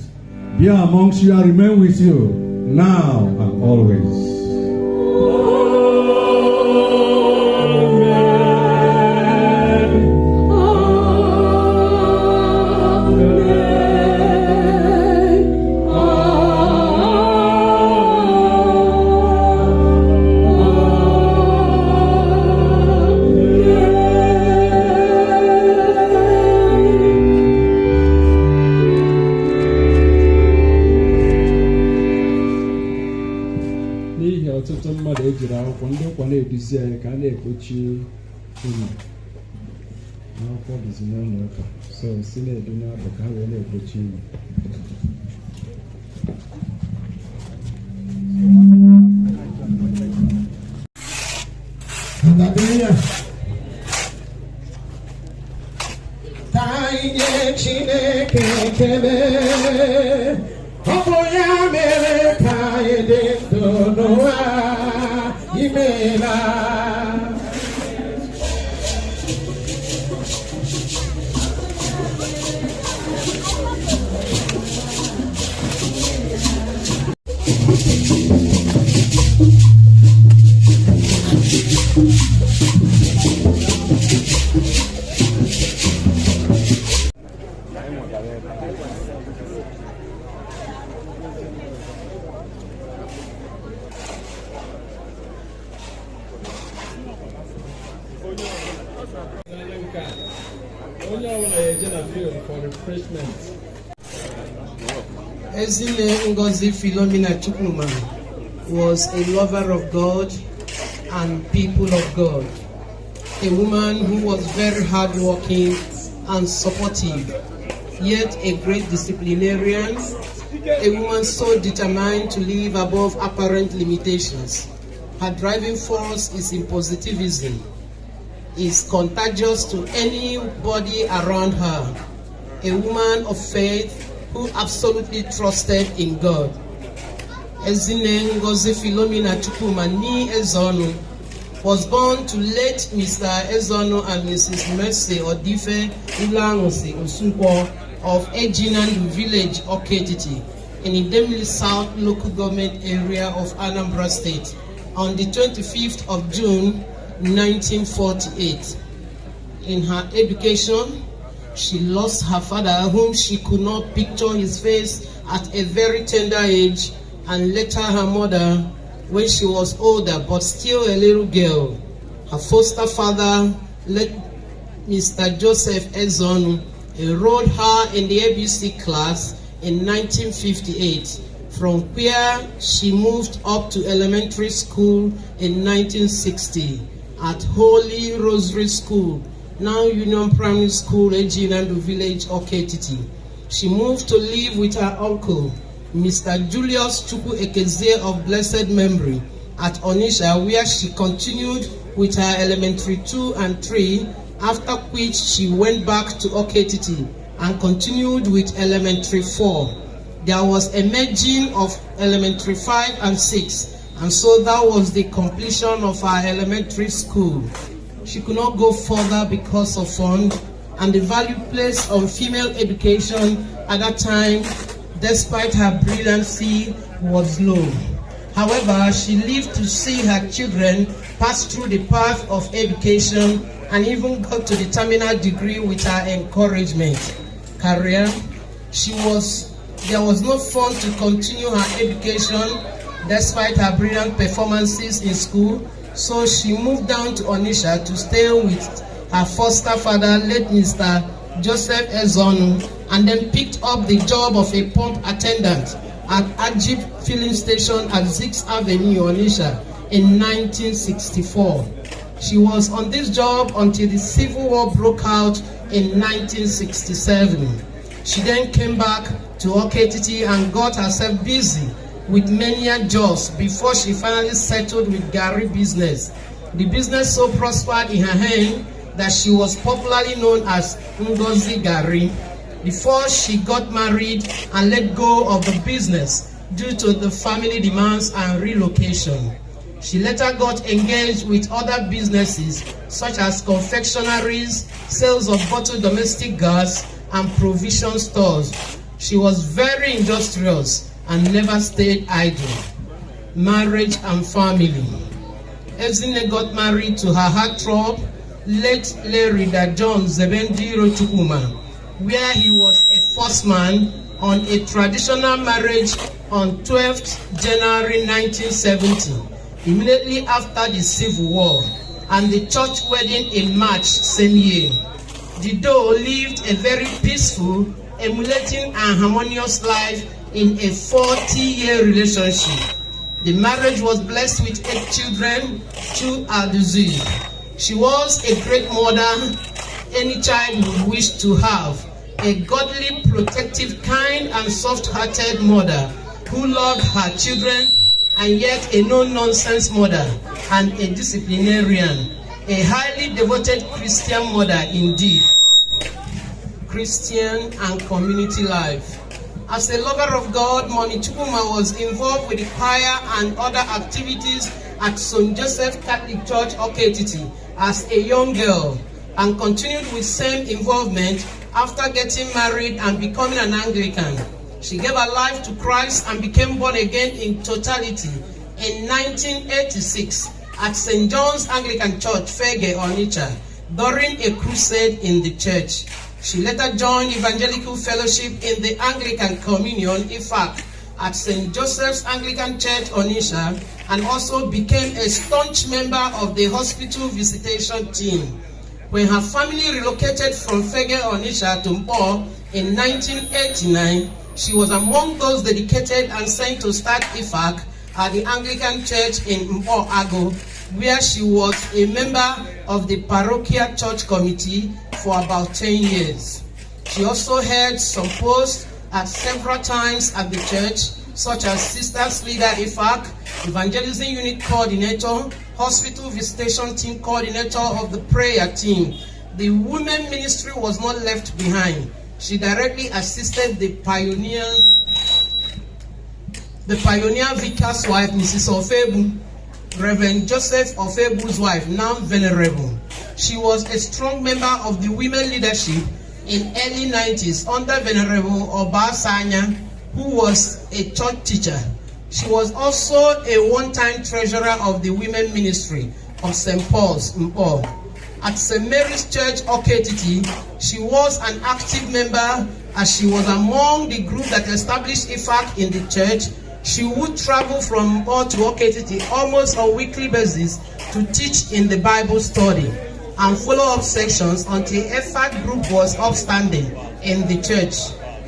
be amongst you and remain with you now and always.
N'ihi ọtụtụ mmadụ ejiri akwụkwọ ndị ụkwa na-eduzi anyị ka a na-ekpochi unu. Akwụkwọ dịzi n'ụlọ ụka, so si na-edu n'abụ ka ha wee na-ekpochi unu.
Hallelujah. Ka anyị nye Chineke ekele, ọ bụ ya mere ka anyị dị ndụ n'ụwa. Imeela.
N'anya nke a, onye ọbụla ya eje na field for refreshment.
Ezinne Ngozi Philomena Chukwuma was a lover of God and people of God, a woman who was very hardworking and supportive, yet a great disciplinarian, a woman so determined to live above apparent limitations. Her driving force is in positivism, is contagious to anybody around her, a woman of faith who absolutely trusted in God. Ezinne Ngozi Philomena Chukwuma nee Ezeonu was born to late Mr. Ezeonu and Mrs. Mercy Odife Ilangosi Osunkwo of Ejinandu Village, Oketiti, in Idemili South Local Government Area of Anambra State on the 25th of June, 1948. In her education, she lost her father, whom she could not picture his face at a very tender age, and later her mother when she was older but still a little girl. Her foster father, late Mr. Joseph Ezeonu, enrolled her in the ABC class in 1958, from where she moved up to elementary school in 1960 at Holy Rosary School, now Union Primary School, Ejinandu Village, Oketiti. She moved to live with her uncle, Mr. Julius Chukwu Ekezie of blessed memory, at Onitsha, where she continued with her elementary 2 and 3, after which she went back to Oketiti and continued with elementary 4. There was a merging of elementary 5 and 6, and so that was the completion of her elementary school. She could not go further because of fund and the value placed on female education at that time, despite her brilliancy, was low. However, she lived to see her children pass through the path of education and even got to the terminal degree with her encouragement. Career, there was no fund to continue her education despite her brilliant performances in school, so she moved down to Onitsha to stay with her foster father, late Mr. Joseph Ezeonu, and then picked up the job of a pump attendant at Ajib Filling Station at 6th Avenue, Onitsha, in 1964. She was on this job until the Civil War broke out in 1967. She then came back to Oketiti and got herself busy with many jobs before she finally settled with Gary business. The business so prospered in her hand that she was popularly known as Ngozi Gary before she got married and let go of the business due to the family demands and relocation. She later got engaged with other businesses such as confectionaries, sales of bottled domestic gas, and provision stores. She was very industrious and never stayed idle. Marriage and family. Ezinne got married to her heartthrob, late Larry John Zebendiro Chukwuma, where he was a first man on a traditional marriage on 12th January 1970, immediately after the Civil War, and the church wedding in March same year. The duo lived a very peaceful, emulating and harmonious life in a 40-year relationship. The marriage was blessed with 8 children, 2 are deceased. She was a great mother any child would wish to have, a godly, protective, kind, and soft-hearted mother who loved her children, and yet a no-nonsense mother and a disciplinarian, a highly devoted Christian mother indeed. Christian and community life. As a lover of God, Mommy Chukwuma was involved with the choir and other activities at St. Joseph Catholic Church, Oketiti, as a young girl, and continued with same involvement after getting married and becoming an Anglican. She gave her life to Christ and became born again in totality in 1986 at St. John's Anglican Church, Fege, Onitsha, during a crusade in the church. She later joined Evangelical Fellowship in the Anglican Communion, IFAC, at St. Joseph's Anglican Church, Onitsha, and also became a staunch member of the hospital visitation team. When her family relocated from Fege, Onitsha to Mpo in 1989, she was among those dedicated and sent to start IFAC at the Anglican Church in Mpo Ago, where she was a member of the parochial church committee for about 10 years. She also held some posts at several times at the church, such as Sisters Leader IFAC, Evangelism Unit Coordinator, Hospital Visitation Team Coordinator of the Prayer Team. The women ministry was not left behind. She directly assisted the pioneer vicar's wife, Mrs. Ofebu, Reverend Joseph Ofebu's wife, now venerable. She was a strong member of the women leadership in early 90s under Venerable Obasanya, who was a church teacher. She was also a one-time treasurer of the women ministry of St. Paul's, Mpo. At St. Mary's Church, Oketiti, she was an active member as she was among the group that established IFAC in the church. She would travel from Mpo to Oketiti almost on a weekly basis to teach in the Bible study and follow-up sections until IFAC group was upstanding in the church.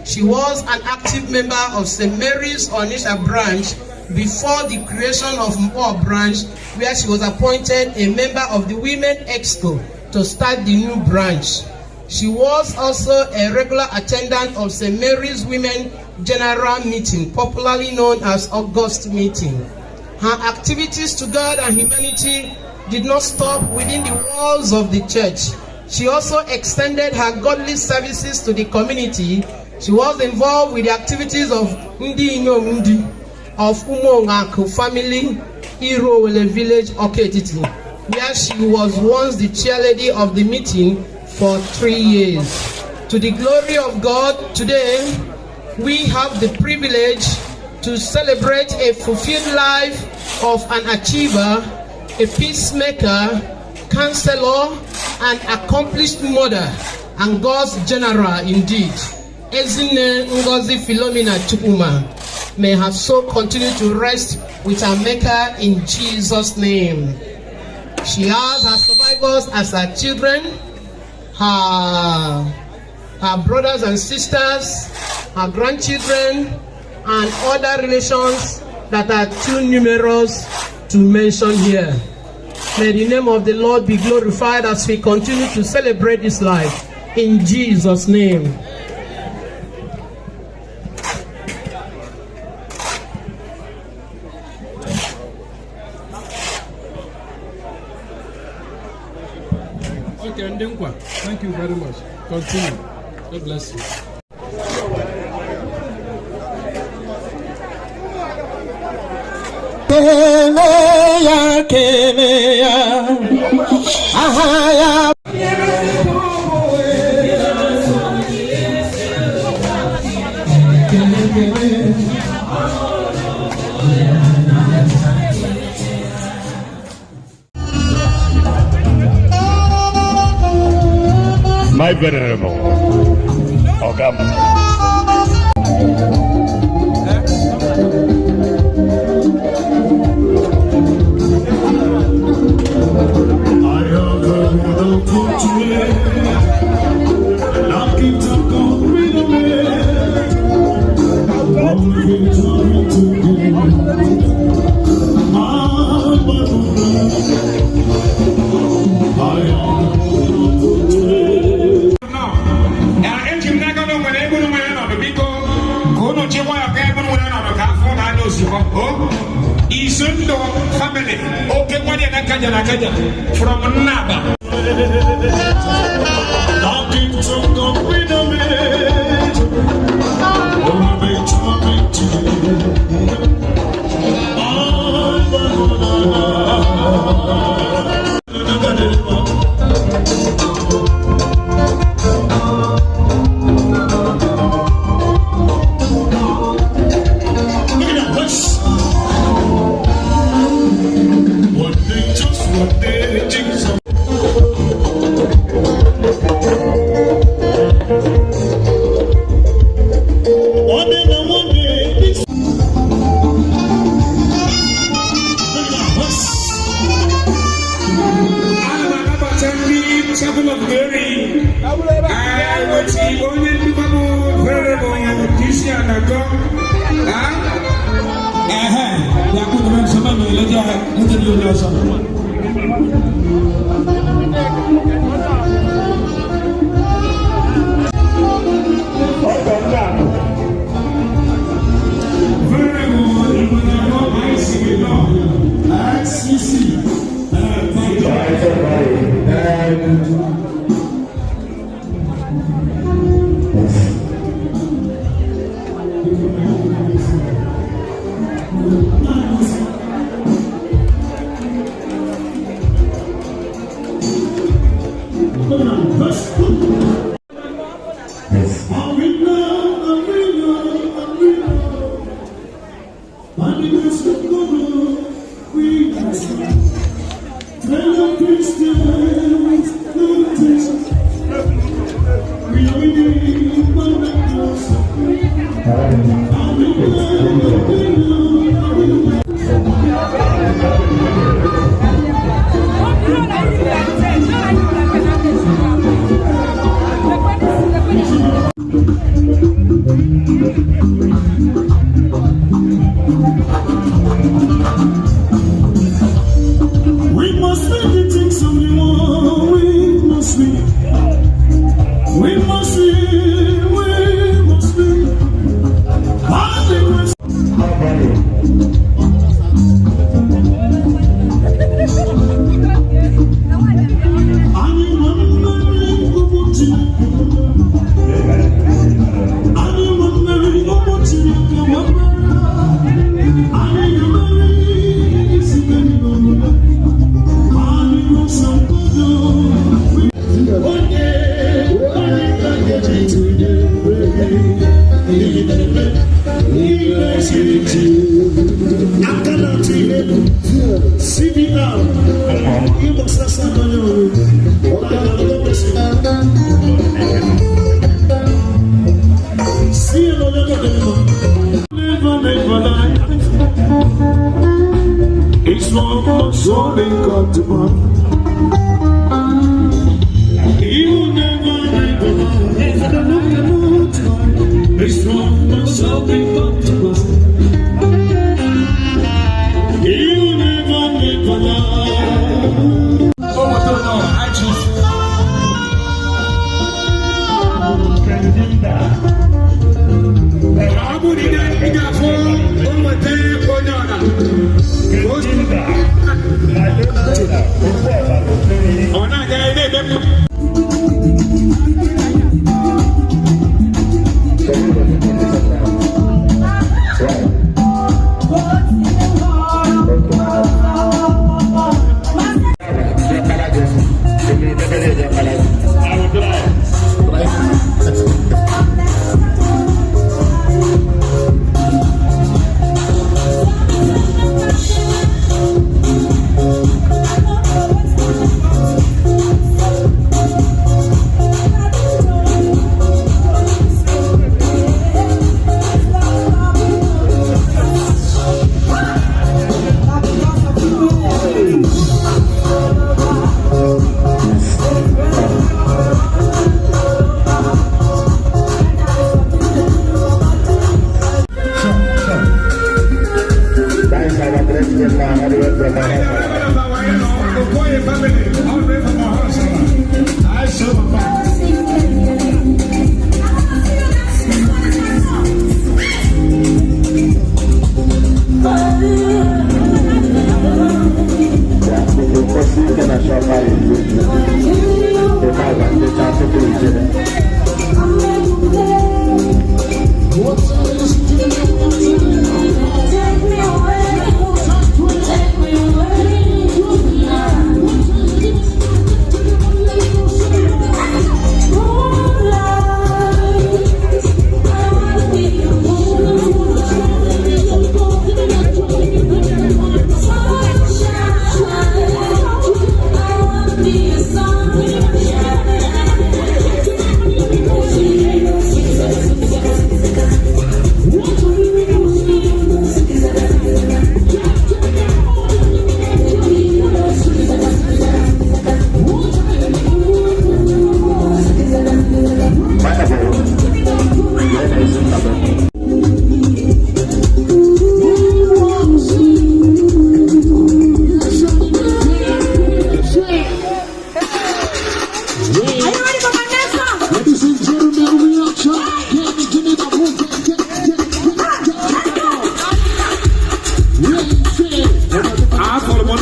She was an active member of St. Mary's Onitsha branch before the creation of Mpo branch, where she was appointed a member of the Women Exco to start the new branch. She was also a regular attendant of St. Mary's Women General Meeting, popularly known as August Meeting. Her activities to God and humanity did not stop within the walls of the church. She also extended her godly services to the community. She was involved with the activities of Ndi Inyom Ndi of Umongaku family, Irowele village, Oketiti, where she was once the chairlady of the meeting for 3 years. To the glory of God, today we have the privilege to celebrate a fulfilled life of an achiever, a peacemaker, counselor, and accomplished mother, and God's general indeed. Ezinne Ngozi Philomena Chukwuma. May her soul continue to rest with her Maker in Jesus' name. She has her survivors as her children, her brothers and sisters, her grandchildren, and other relations that are too numerous to mention here. May the name of the Lord be glorified as we continue to celebrate this life. In Jesus' name.
Okay, Ndinkwa, thank you very much. Continue. God bless you.
Kele kele ahaya.
My venerable Ogam.
Izundo family. Okay, what you nakaja nakaja from Naba. Chapel of Glory. I want to only people very Christian go.
We must make the things of the world. We must be. We must be. We must be. It's one more soul in God to You never, never, it's one more soul in God to You never, never lie.
Oh, no, I choose.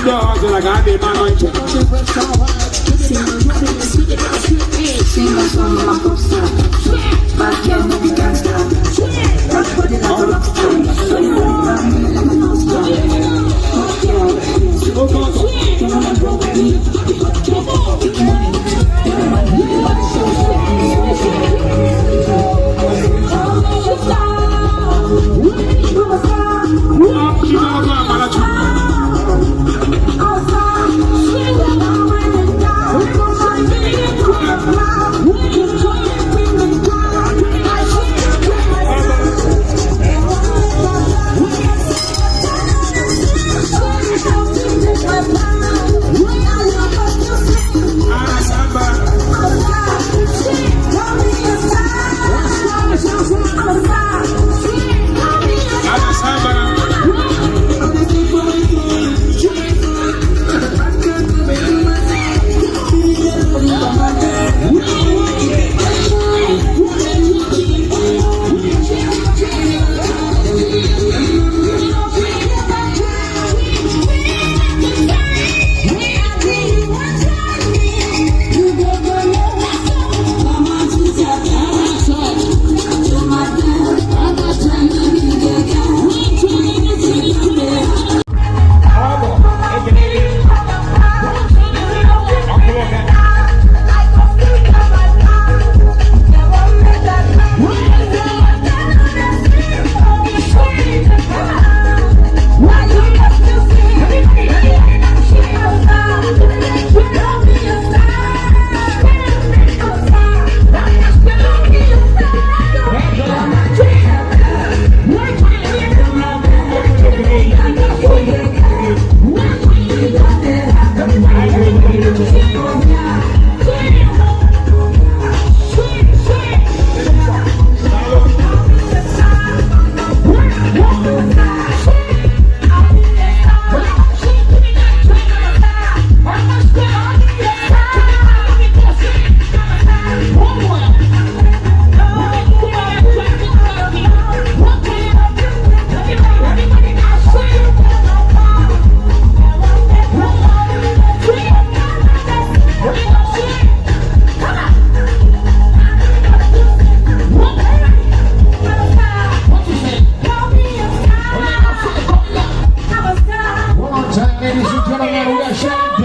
Ndị ọzọ na ga-adị eme anọ nche.
Sing a song, I'm a pop star. Bad girl, no be gangster. Rock body like a rock star. Like a monster. Hot girl, you wanna roll with me? Big money, big money, body so sweet.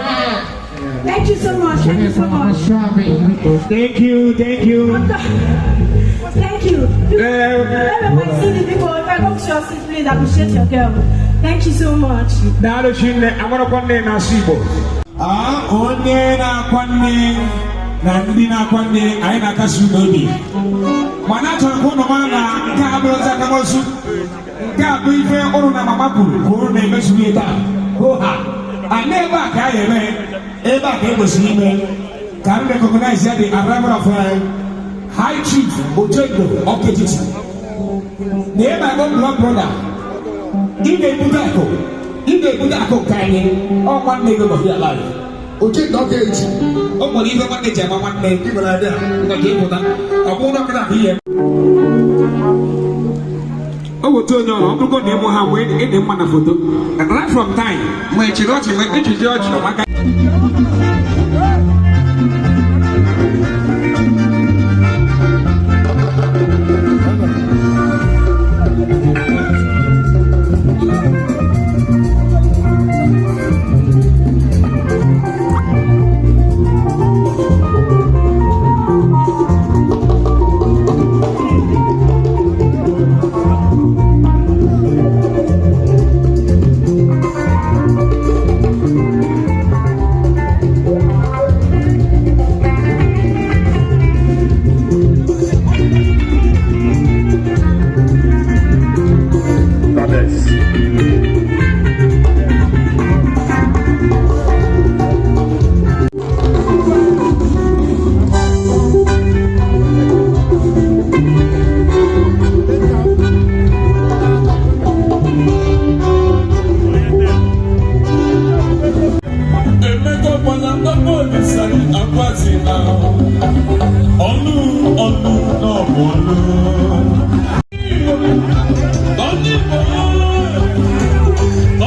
Thank you so much. Thank you so much.
Thank you, thank you.
Thank you. Everybody see the people. If I come to your seat, please appreciate your girl. Thank you so much.
Daalụ Chinne, amarakwa nne na-asụ Igbo. Onye na-akwa nne na ndị na-akwa nne anyị na-akasi unu obi. Mana achọrọ ka ụnụ mara na nke a bụrụ ozi akamozu, nke a bụ ife ụrụ na mama kwuru ka ụrụ na-emezu ihe taa. Hoo ha. Anyị ebe a ka anyị eme, ebe a ka e kwesịrị ime ka m recognize the arrival of High Chief Ochendo Okechisi. Na ebe a bụ blood brother. Ị ga-ebute akụ, ị ga-ebute akụ nke anyị, ọ nwanne gị nọ here alive. Ochendo Okechi, o nwere ife nwanne ji ama nwanne, ị nwere idea, ngwa ka ị pụta, ọ bụrụ na ọkụta ihe. O weta onye ọrụ, ọ bụrụgo na ịmụ ha wee ịdị mma na foto. Right from time, mgbe echiri ọchị, mgbe echiri ọchị, maka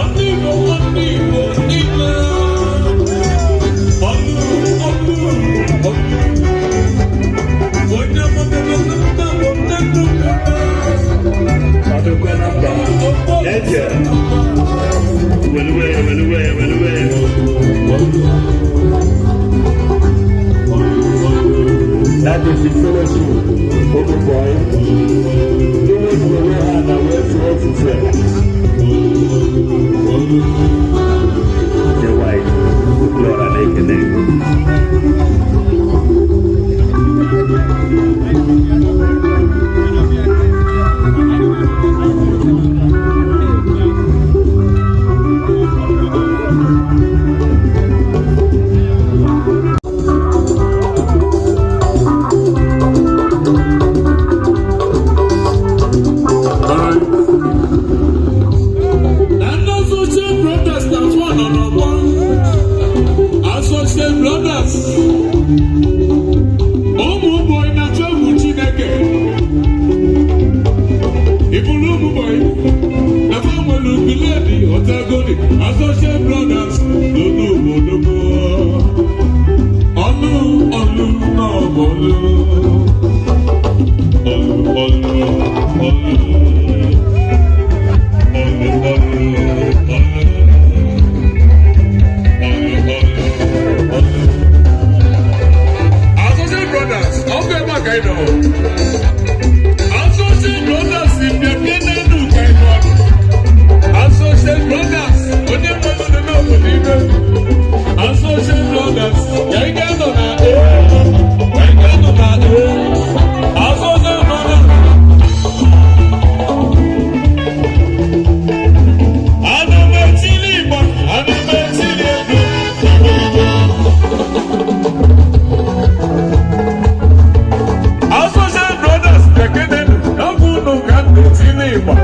Ọnụ Igbo, ọnụ Igbo, ndị
Weluwe, weluwe, weluwe. That is the fellowship of the boy. Ndị nwoke onwe ha na wee fụọ ofufe. The white, Flora na-ekele.
Associate Brothers, Lulu Bodobo, Olu, Olu, no, Olu, Olu, Olu, Olu, Olu, Olu, Olu, Olu, Olu. Associate Brothers, okay, back I know. Associate Brothers, if you're getting Associate Brothers, onye mmadụ dị n'obodo ibe. Associate Brothers, ya ị ga-anọ na A, ya ị ga-anọ na A. Associate Brothers. Ana m etili ịgba, ana m etili ego, ego. Associate Brothers, kekenenu, ọ bụ unu ka m na-etili ịgba.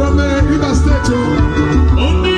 From River State, only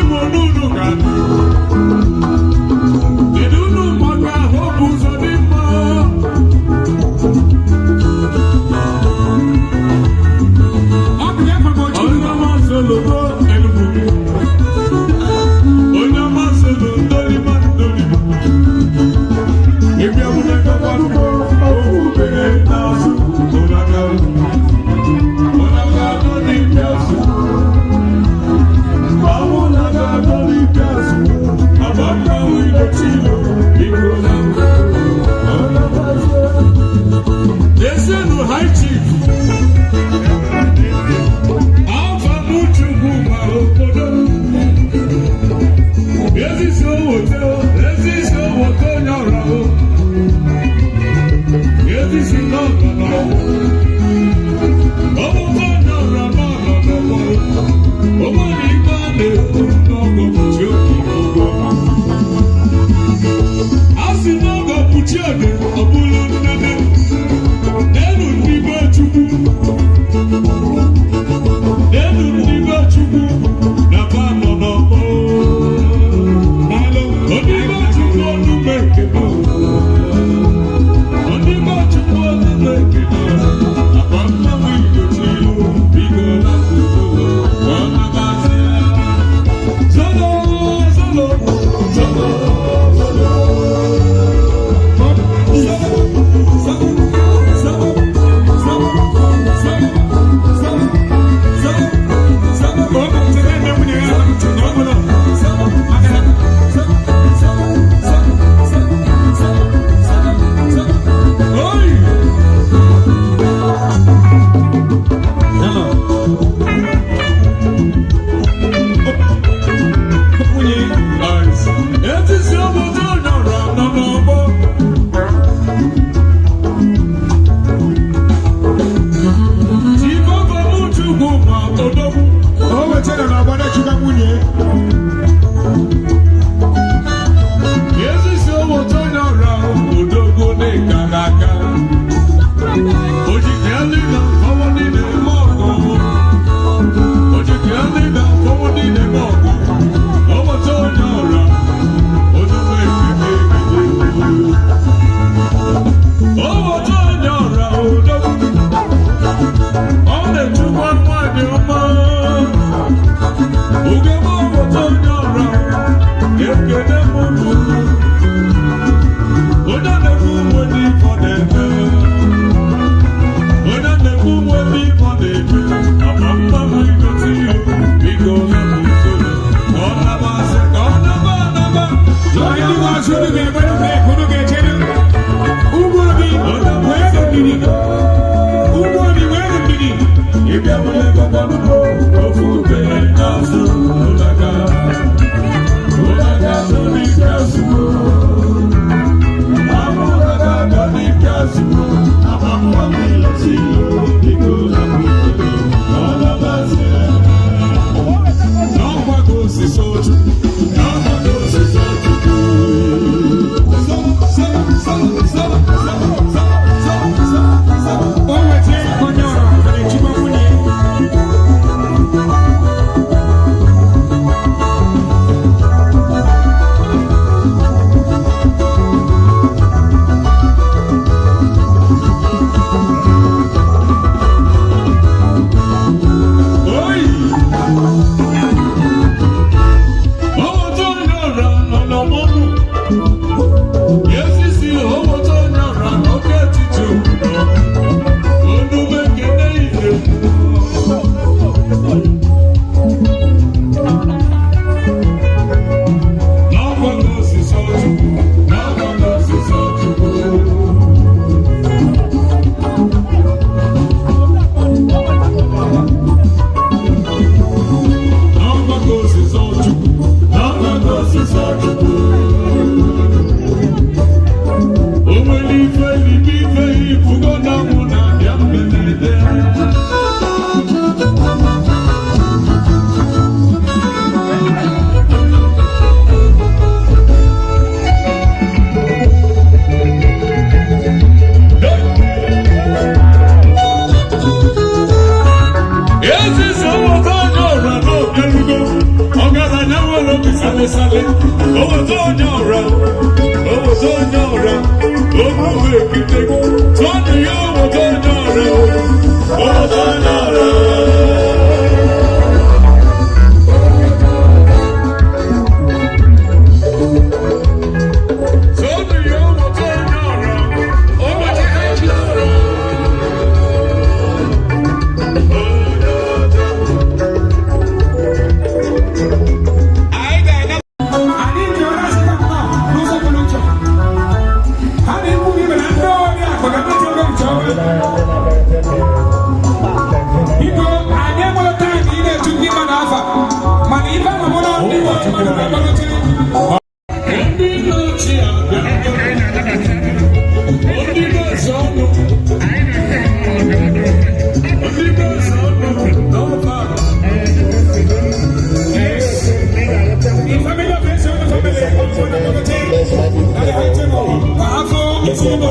Eze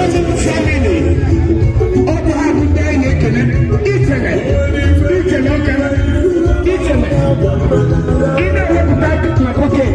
onye family, ọ bụ ha bụ ndị anyị na-ekele. Itele, itele ọka, itele. Ị na-ewepụta na pocket.